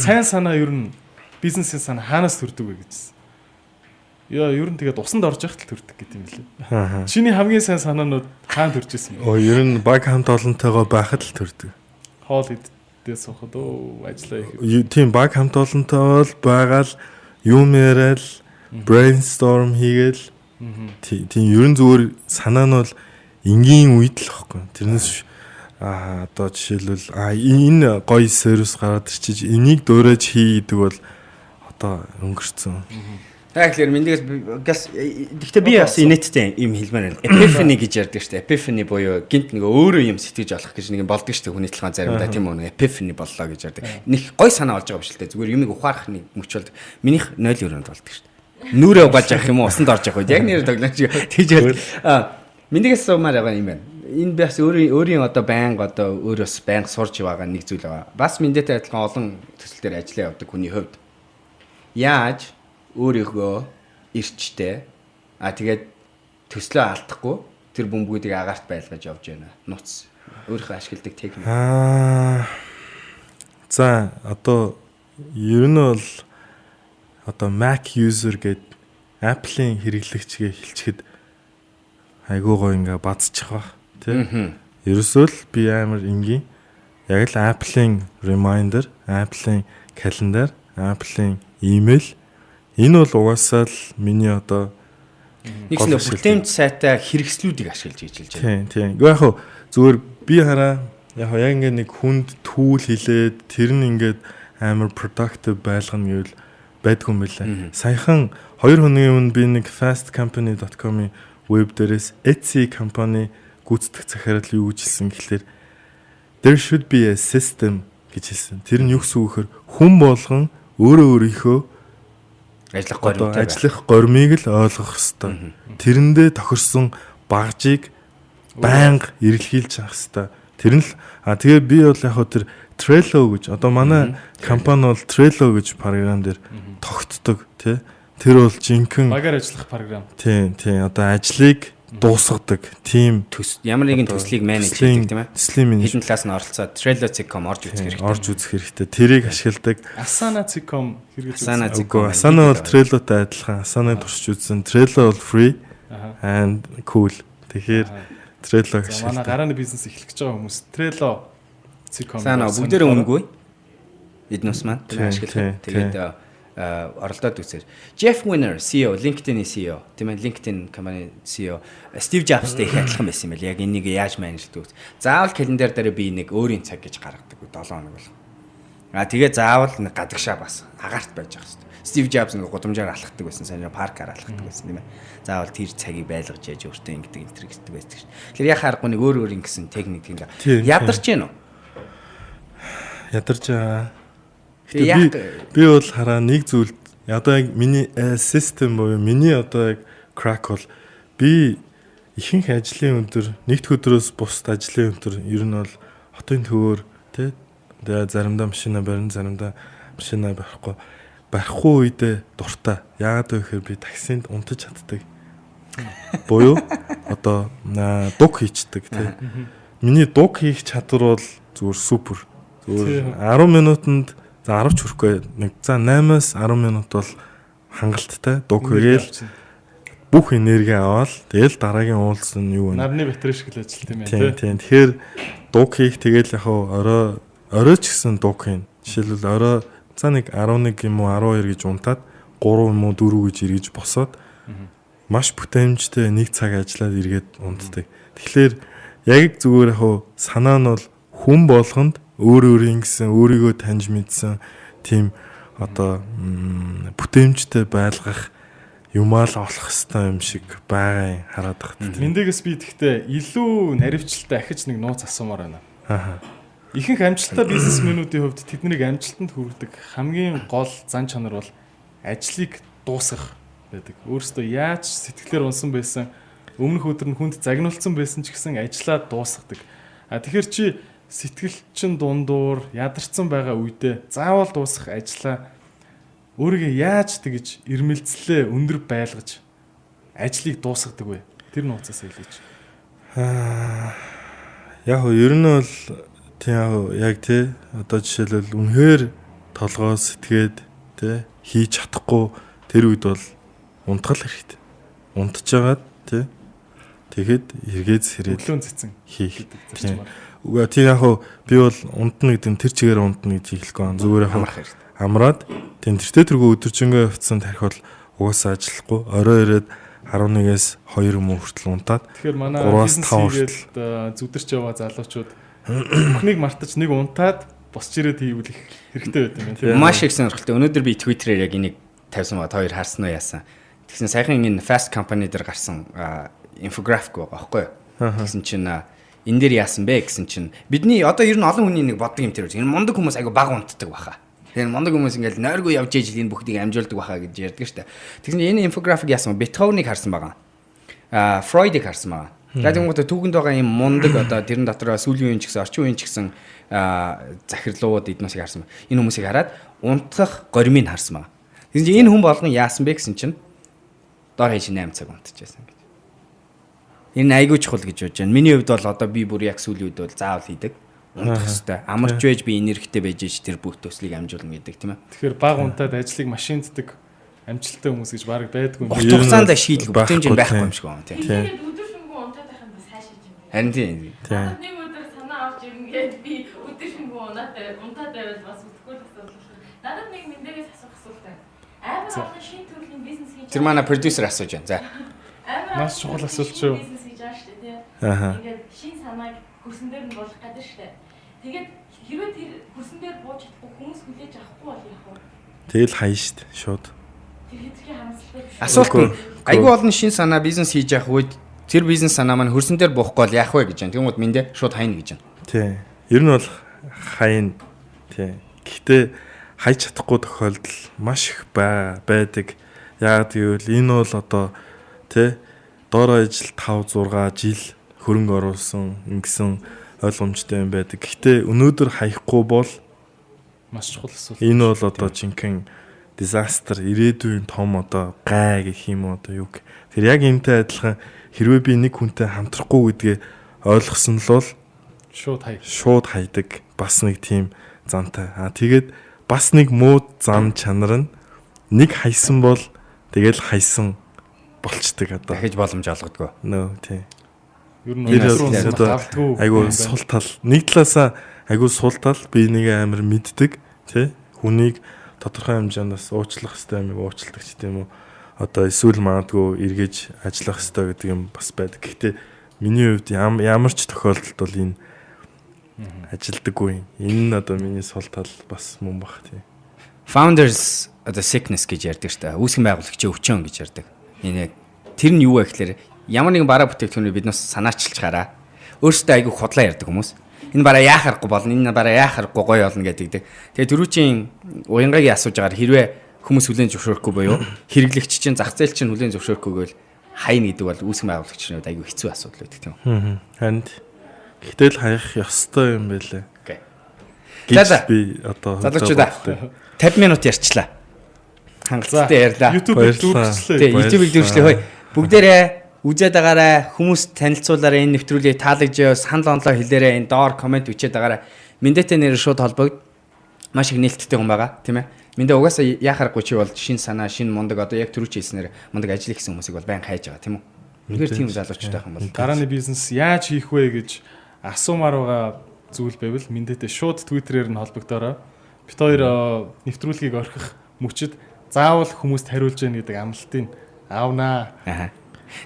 S2: Сайн санаа ер нь бизнесийн санаа хаанаас төрдөг вэ гэжсэн. Яа, ер нь тэгээд усанд орж явахад л төрдөг гэдэг юм лээ. Чиний хамгийн сайн санаанууд хаана төрж исэн бэ?
S3: Оо, ер нь баг хамт олонтойгоо байхад л төрдөг.
S2: Хоол иддээ суухад өө ажиллаа их.
S3: Тийм, баг хамт олонтой бол байгаал юм яриад brainstorm хийгээл тийм, ер нь зүгээр санаа нь бол энгийн үед л واخгүй. Тэрнээс одоо жишээлбэл энэ гоё сервис гараад ирчиж энийг дуурайж хий гэдэг бол одоо өнгөрцөн.
S1: Яг тэгэхээр мэндээс газ гэхдээ би бас инээдтэй юм хэлмээр байна. Epiphany гэж ярьдаг шүү дээ. Epiphany буюу гинт нэг өөрөө юм сэтгэж олох гэж нэг юм болдог шүү дээ. Хүний толгойн заримдаа, тийм үү, нэг epiphany боллоо гэж ярьдаг. Нэг гой санаа олж байгаа биш л дээ. Зүгээр юмыг ухаарах нэг мөч бол минийх 0 өрөөнд болдог шүү дээ. Нүрээ угааж явах юм уу, усанд орж явах үед яг нэр тоглоом шиг тэгж ярьдаг. Мэндээс сумаар байгаа юм байна. Энэ бас өөрийн өөрийн одоо байнга одоо өөрөөс байнга сурч байгаа нэг зүйл байгаа. Бас мэдээтэй адилхан олон төсөл дээр ажиллаа явдаг хүний хувьд яаж өөрийнхөө эрчтэй тэгээд төслөө алдахгүй тэр бөмбөгүүдийг агаарт байлгаж явж байна. Нууц. Өөрийнхөө ашигладаг техник.
S3: За, одоо ер нь бол одоо Mac user гээд Apple-ийн хэрэглэгчгээ хэлчихэд айгуу гоё ингээ базчих бах тий. Ерөөсөө л би амар энгийн яг л Apple-ийн reminder, Apple-ийн calendar, Apple-ийн email, энэ бол угаасаа л миний одоо
S1: Нэг нь бүтээмж сайтай хэрэгслүүдийг ашиглаж хийж хэлж
S3: байна. Тийм. Гэхдээ яг хөө зүгээр би хараа яг яг ингээд нэг хүнд түүл хилээд тэр нь ингээд амар productive байлгана гэвэл байдгүй юм билээ. Саяхан 2 хоногийн өмнө би нэг fastcompany.com-ийн веб дээрээс Etsy компани гүйцэтгэх захирал юу гэж хэлсэн гэхлээр "There should be a system" гэж хэлсэн. Тэр нь юу гэсэн үг гэхээр хүн болгон өөрөө өөрийнхөө
S1: ажиллах горимтой
S3: ажиллах горимыг л ойлгох ёстой. Тэрэндээ тохирсон багжийг байнга эрэлхийлж авах ёстой. Тэр нь л тэгээ би бол яг хөө тэр Trello гэж, одоо манай компани бол Trello гэж програм дээр тогтдог, тий. Тэр бол жинхэнэ
S2: багаар ажиллах програм.
S3: Тийм. Одоо ажлыг дуусгадаг тийм
S1: төс, ямар нэгэн төслийг manage хийдэг, тийм ээ.
S3: Төслийн
S1: manage. Хэдэн талаас нь оролцоод Trello.com орж үзэх хэрэгтэй.
S3: Орж үзэх хэрэгтэй. Тэрийг ашигладаг.
S2: Asana.com
S1: хэрэгж
S3: үзсэн. Asana.com. Asana бол Trello-тай адилхан. Asana-г туршиж үзсэн. Trello бол free and cool. Тэгэхээр Trello
S2: ашигладаг. Манай гарааны бизнес эхлэх гэж байгаа хүмүүс Trello.com.
S1: Asana бүгдээрээ үнэгүй. Эднүс маань тэр ашиглах. Тэгээд оролдоод үзээр. Jeff Weiner, CEO, LinkedIn-ийн CEO, тийм ээ, LinkedIn компани CEO Steve Jobs-тэй их адилхан байсан юм байл. Яг энийг яаж manage лдэг вэ? Заавал календар дээр би нэг өөрийн цаг гэж гаргадаг 7 хоног бол. А тэгээ заавал нэг гадагшаа бас агаарт байж байгаа хэрэгтэй. Steve Jobs нэг гудамжаар алхдаг байсан, сайн паркаар алхдаг байсан, тийм ээ. Заавал тэр цагийг байлгаж яаж өөртөө ингэдэг, энэ гэдэг байсан шүү. Тэгэхээр яг харахгүй нэг өөр өөр ингэсэн техник ингээ ядарч гин үү?
S3: Ядарч байгаа. Би би бол хараа нэг зүйл, одоо яг миний систем буюу миний одоо яг crack бол би ихэнх ажлын өдөр, нэгд өдрөөс бусд ажлын өдөр ер нь бол хотын төвөөр, тий, тэгээ заримдаа машина барина, заримдаа машина барихгүй, барихгүй үедээ дуртай. Яагаад вэ гэхээр би таксинд унтаж чаддаг. Буюу одоо дуг хийчдэг, тий. Миний дуг хийх чадвар бол зүгээр супер. Зүгээр 10 минутанд, за 10 ч хүрэхгүй, нэг за 8-аас 10 минут бол хангалттай дуг хийгээл бүх энерги аваад тэгэл дараагийн уулзсан нь юу вэ?
S2: Нарны батарей шиг л ажил, тийм ээ.
S3: Тийм. Тэгэхээр дуг хийх, тэгэл яг орой орой ч гэсэн дуг хийн. Жишээлбэл, орой за нэг 11 юм уу 12 гэж унтаад 3 юм уу 4 гэж эргэж босоод маш бүтээмжтэй нэг цаг ажиллаад эргээд унтдаг. Тэгэхээр яг зүгээр яг санаа нь бол хүн болгонд өөр өөрийн гэсэн, өөрийгөө таньж мэдсэн тийм одоо бүтээмжтэй байлгах юмаа л олох хэвээр юм шиг байгаа юм хараад тахт.
S2: Мэндэгээс би тэгтээ илүү наривчлалтай ахиж нэг нууц асуумаар байна. Ихэнх амжилттай бизнесмэнүүдийн хувьд тэднийг амжилтанд хүргэдэг хамгийн гол зан чанар бол ажлыг дуусгах байдаг. Өөрөөсөө яаж сэтгэлээр унсан байсан, өмнөх өдөр нь хүнд загнуулсан байсан ч гэсэн ажлаа дуусгадаг. А тэгэхээр чи сэтгэл чин дундуур ядарсан байгаа үедээ заавал дуусгах ажлаа өөрийгөө яаж тэгэж ирмэлцлээ өндөр байлгаж ажлыг дуусгадаг вэ? Тэр нууцаас хэлээч.
S3: Аа, яг нь ер нь бол тийм, яг тий, одоо жишээлбэл үнэхээр толгоо сэтгээд тий хийж чадахгүй тэр үед бол унтгал хэрэгтэй. Унтж агаад тий, тэгэхэд эргээд сэрээд
S2: өглөөн цэцэн
S3: хийх гэдэг зарчмаар. Үгүй, тий, яг хуу би бол унтна гэдэг нь тэр чигээр унтна гэж хэлэхгүй. Зүгээр яг
S1: амрах хэрэгтэй.
S3: Амраад, тийм, тэртээ тэргүй өдөржингөө явцсан тарих бол угаасаа ажиллахгүй. Орой ирээд 11-ээс 2 юм уу хүртэл унтаад
S2: Тэгэхээр манай
S3: 3-аас
S2: бизнес
S3: 5
S2: хийгээд зүдэрч яваа залуучууд бүхнийг мартаж нэг унтаад босч ирээд хийвэл их хэрэгтэй байт юм байна, тийм.
S1: Маш их сонирхолтой. Өнөөдөр би Twitter-ээр яг энийг тавьсан ба та хоёр харсан уу, яасан. Тэгсэн саяхан энэ Fast Company дээр гарсан инфографик байгаа байхгүй юу? Тэгсэн чинь энэ дээр яасан бэ гэсэн чинь бидний одоо ер нь олон хүний нэг боддог юм тэр. Энэ мундаг хүмүүс айгу бага унтдаг баха. Тэгэхээр мундаг хүмүүс ингээл нойргүй явж ижил энэ бүхнийг амжуулдаг баха гэж ярьдаг штэ. Тэгсэн чинь энэ инфографик яасан бэ? Бетховенийг харсан байгаа. Фройдыг харсан байгаа. За, тэгмүүд түүхэнд байгаа юм мундаг, одоо тэрэн дотор сүүлийн үеийн ч гэсэн, орчин үеийн ч гэсэн захирлууд эднүсийг харсан. Энэ хүмүүсийг хараад унтах горимыг харсан байгаа. Тэгсэн чинь энэ хүн болгон яасан бэ гэсэн чинь дор хаяж 8 цаг унтчихсан гэж. Энэ айгүй чухал гэж бодож байна. Миний хувьд бол одоо би бүр яг сүүлийн үед бол заавал хийдэг. Унтах хэвээр. Амарч байж би энергитэй байж ич тэр бүх төслийг амжуулна гэдэг, тийм ээ.
S2: Тэгэхээр бага унтаад ажлыг машинддаг амжилттай хүмүүс гэж баг байдгүй юм.
S1: Урт
S3: Ер нь
S1: хугацаанд шийдлэг
S3: байхгүй,
S1: бүтээмж нь байхгүй
S3: тийм.
S1: юм шиг байна, тийм.
S3: Тийм.
S4: Тэгээд өдөр шөнөгүй унтаад байх юм бас хайшиж юм байна.
S1: Харин тийм.
S3: Тийм.
S4: Надад нэг өдөр санаа авч ирнэ гээд би өдөр шөнөгүй унтаад байвал бас үтгэхгүй л асуудал болох. Надад нэг мэндэгээс асуух асуулт байна. Амар олон шинэ төрлийн бизнес хийж
S1: Тэр манай продюсер асууж байна. За.
S4: Амар
S2: Маш чухал асуулт шүү.
S4: Бизнес хийж байгаа шүү дээ, тий.
S3: Аха.
S4: Ингээд шин санааг хөрсөн дээр нь буулгах гэдэг шүү дээ. Тэгээд хэрвээ тэр хөрсөн дээр бууж чадахгүй хүмүүс хүлээж авахгүй бол яах вэ?
S3: Тэгэл хаяа шүү дээ шууд.
S4: Тэр хэтэрхий харамсалтай биш.
S1: Асуулт нь
S3: Үгүй.
S1: айгүй олон шин санаа бизнес хийж явах үед тэр бизнес санаа маань хөрсөн дээр буухгүй бол яах вэ гэж байна. Тэгмүүд мэндэ шууд хайна гэж байна.
S3: Тий. Ер нь бол хаяна. Тий. Гэхдээ хайж чадахгүй тохиолдол маш их байдаг. Яагаад гэвэл энэ бол одоо тий дор ажил 5 6 жил хөрөнгө оруулсан ингэсэн ойлгомжтой юм байдаг. Гэхдээ өнөөдөр хаяхгүй бол
S2: Маш чухал асуулт.
S3: энэ бол одоо жинхэнэ disaster ирээдүйн том одоо гай гэх юм уу одоо юу гэх. Тэр яг энэтэй адилхан хэрвээ би нэг хүнтэй хамтрахгүй гэдгээ ойлгосон л бол
S2: Шууд хай.
S3: шууд хайдаг бас нэг тийм зантай. Аа тэгээд бас нэг муу зан чанар нь нэг хайсан бол тэгэл хайсан болчдөг одоо.
S1: Дахиж боломж олгодгоо.
S3: Нөө тий.
S2: Ер нь
S3: Тэр
S2: өнөөдөр
S3: бол
S2: унсан
S3: одоо
S2: авдгүй.
S3: Айгу сул тал. Нэг талаасаа айгу сул тал би нэг амар мэддэг тий. Хүнийг тодорхой хэмжээнд бас уучлах хэрэгтэй юмыг уучладаг ч тийм үү. Одоо эсвэл магадгүй эргэж ажиллах хэрэгтэй гэдэг юм бас байдаг. Гэхдээ миний хувьд ямар ч тохиолдолд бол энэ ажилдаггүй. Энэ нь одоо миний сул тал бас мөн бах тий.
S1: Founders одоо sickness гэж ярьдаг шүү дээ. Үүсгэн байгуулагчийн өвчин гэж ярьдаг. Энэ яг тэр нь юу вэ гэхээр ямар нэгэн бараа бүтээгдэхүүнийг бид нас санаачилж хараа. Өөрсдөө айгүй худлаа ярьдаг хүмүүс. Энэ бараа яах аргагүй болно, энэ бараа яах аргагүй гоё болно гэдэг. Тэгээ түрүүчийн уянгагийн асууж байгаагаар хэрвээ хүмүүс хүлээн зөвшөөрөхгүй буюу хэрэглэгч чинь зах зээл чинь хүлээн зөвшөөрөхгүй гэвэл хайна гэдэг бол үүсгэн байгуулагчийн хувьд айгүй хэцүү асуудал байдаг тийм үү?
S3: Харин гэхдээ л хаях ёстой юм байлээ.
S1: Окей.
S3: Гэж
S1: За, за.
S3: би одоо
S1: Залуучуудаа 50 минут ярьчлаа. Хангалттай ярьлаа.
S2: YouTube-ыг
S3: Баярлалаа.
S2: дүүргэжлээ.
S1: Тий,
S3: Баярлалаа.
S1: YouTube-ыг дүүрчлээ хөөе. Бүгдээрээ үзээд агаарай, хүмүүс танилцуулаарай, энэ нэвтрүүлгийг таалагдж санал онолоо хэлээрэй, энэ доор комент бичээд агаарай. Мэндэтэ нэр шууд холбогд. Маш их нээлттэй хүн байгаа, тийм ээ. Мэндэ угаасаа яах аргагүй чи бол шин санаа, шин мундаг одоо яг түрүү чи хэлснээр мундаг ажил хийсэн хүмүүсийг бол байн хайж байгаа, тийм үү? Үнэхээр тийм залуучууд байх юм бол.
S2: Гарааны бизнес яаж хийх вэ гэж асуумаар байгаа зүйл байвал Мэндэтэ шууд Twitter-ээр нь холбогдоорой. Бит хоёр нэвтрүүлгийг орхих мөчид заавал хүмүүст хариулж яах гэдэг амлалтыг аавнаа.
S1: Аа.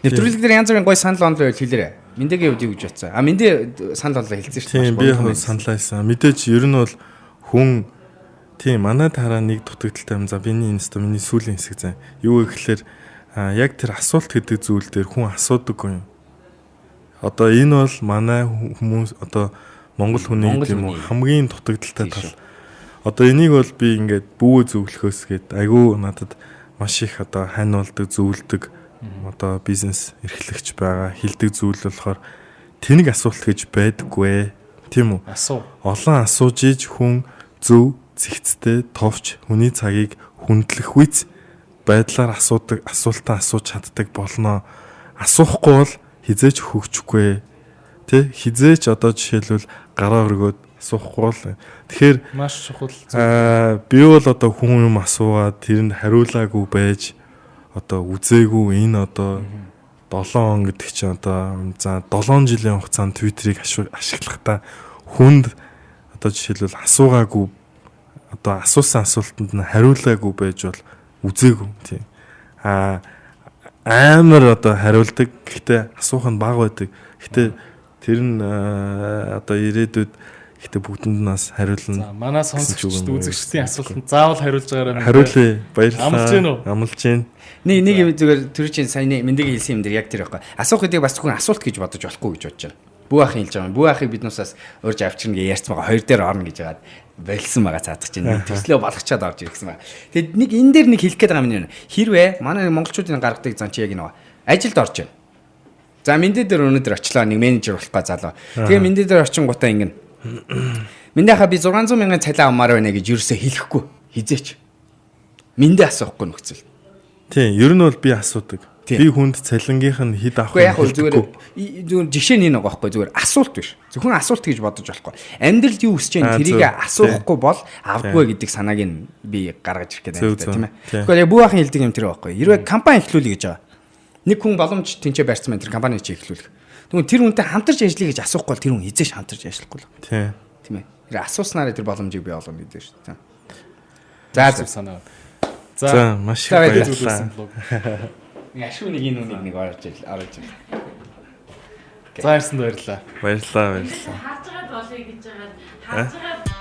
S1: Нэвтрүүлэг дээр янз бүрийн гой санал онолоо хэлээрэй. Мэндэгийн хувьд юу гэж бодсон? А Мэндэ санал онолоо хэлсэн шүү дээ.
S3: Тийм би яг саналаа хийсэн. Мэдээж ер нь бол хүн тийм манай тараа нэг дутагдaltaй юм за биний инста миний сүүлийн хэсэг заа. Юу вэ гэхэлэр яг тэр асуулт гэдэг зүйл дээр хүн асуудаггүй юм. Одоо энэ бол манай хүмүүс одоо Монгол хүний
S1: Монгол
S3: гэдэг юм уу
S1: хүний.
S3: хамгийн дутагдaltaй
S1: Тийм
S3: тал.
S1: шүү.
S3: Одоо энийг бол би ингээд бүүгээ зөвлөхөөс гээд айгүй надад маш их одоо хань болдог зөвлөдөг одоо бизнес эрхлэгч байгаа хилдэг зүйл болохоор тэнэг асуулт гэж байдаггүй. Тийм үү?
S2: Асуу.
S3: Олон асууж иж хүн зөв зэгцтэй товч хүний цагийг хүндлэх үз байдлаар асуудаг асуултаа асууж чаддаг болно. Асуухгүй бол хизээч хөгжихгүй. Тэ хизээч одоо жишээлбэл гараа өргөөд асуухгүй бол тэгэхээр
S2: Маш чухал зүйл.
S3: Би бол одоо хүн юм асуугаад тэрэнд хариулаагүй байж одоо үзээгүй энэ одоо 7 он гэдэг чинь одоо за 7 жилийн хугацаанд Twitter-ыг ашиглахдаа хүнд одоо жишээлбэл асуугаагүй одоо асуусан асуултанд нь хариулаагүй байж бол үзээгүй тийм. Аа амар одоо хариулдаг. Гэхдээ асуух нь бага байдаг. Гэхдээ тэр нь одоо ирээдүйд гэхдээ бүгдэнд нь бас хариулна.
S2: За манай
S3: гэсэн ч үг
S2: сонсогчд
S3: юм уу?
S2: үзэгчдийн асуултанд заавал хариулж байгаарай. Мэндэ.
S3: Хариулъя. Баярлалаа.
S2: Амлаж гин үү?
S3: Амлаж гин.
S1: Нэг юм зүгээр түрүүчийн саяны Мэндэгийн хэлсэн юм дээр яг тэр байхгүй. Асуух гэдгийг бас зөвхөн асуулт гэж бодож болохгүй гэж бодож байна. Бүү ахын хэлж байгаа юм. Бүү ахыг биднээс урьж авчирна гэж ярьсан байгаа. Хоёр дээр орно гэж байгаад болсон байгаа цаадах чинь. Нэг төслөө болгочоод орж ирсэн байгаа. Тэгэд нэг энэ дээр нэг хэлэх гээд байгаа юм нь хэрвээ манай монголчуудын гаргадаг зан чи яг энэ байгаа. Ажилд орж байна. За Мэндэ дээр өнөөдөр очлоо нэг менежер болох га залуу. Тэгээ Мэндэ дээр очингуудаа ингэнэ. Мэндэ хаа би 600 мянган цалин авмаар байна гэж юусоо хэлэхгүй хизээч. Мэндэ асуухгүй нөхцөл.
S3: Тийм, ер нь бол би асуудаг.
S1: Тийм.
S3: Би хүнд цалингийнх нь хэд авах
S1: Гэхдээ яг хөө зүгээр
S3: хэлдэггүй.
S1: зүгээр жишээ нь энэ байгаа байхгүй зүгээр асуулт биш. Зөвхөн асуулт гэж бодож болохгүй. Амьдралд юу хүсэж байна
S3: Аа,
S1: тэрийг
S3: зөв.
S1: асуухгүй бол авдаггүй гэдэг санааг нь би гаргаж ирэх гэдэг
S3: Зөв,
S1: юм
S3: зөв.
S1: тийм ээ.
S3: Тийм.
S1: Тэгэхээр яг бүү ахын хэлдэг юм тэр байхгүй. Хэрвээ компани эхлүүлэе гэж байгаа. Нэг хүн боломж тэнцээ барьсан байна тэр компаниг чи эхлүүлэх. Тэгвэл тэр хүнтэй хамтарч ажиллая гэж асуухгүй бол тэр хүн хизээш хамтарч ажиллахгүй л.
S3: Тийм.
S1: Тийм ээ. Тэр асууснараа тэр боломжийг бий болгоно гэдэг шүү дээ. За
S2: Зөв
S1: зөв.
S2: санаа. За
S3: За, маш их
S1: За, баярлалаа.
S2: зүйл
S3: баярлалаа.
S2: байсан блог.
S1: Нэг ашгүй нэг энэ үнийг нэг оруулж ил оруулж ил.
S2: За, ирсэнд баярлалаа.
S3: Баярлалаа, баярлалаа.
S4: Харж байгаа болъё гэж байгаа. Харж байгаа.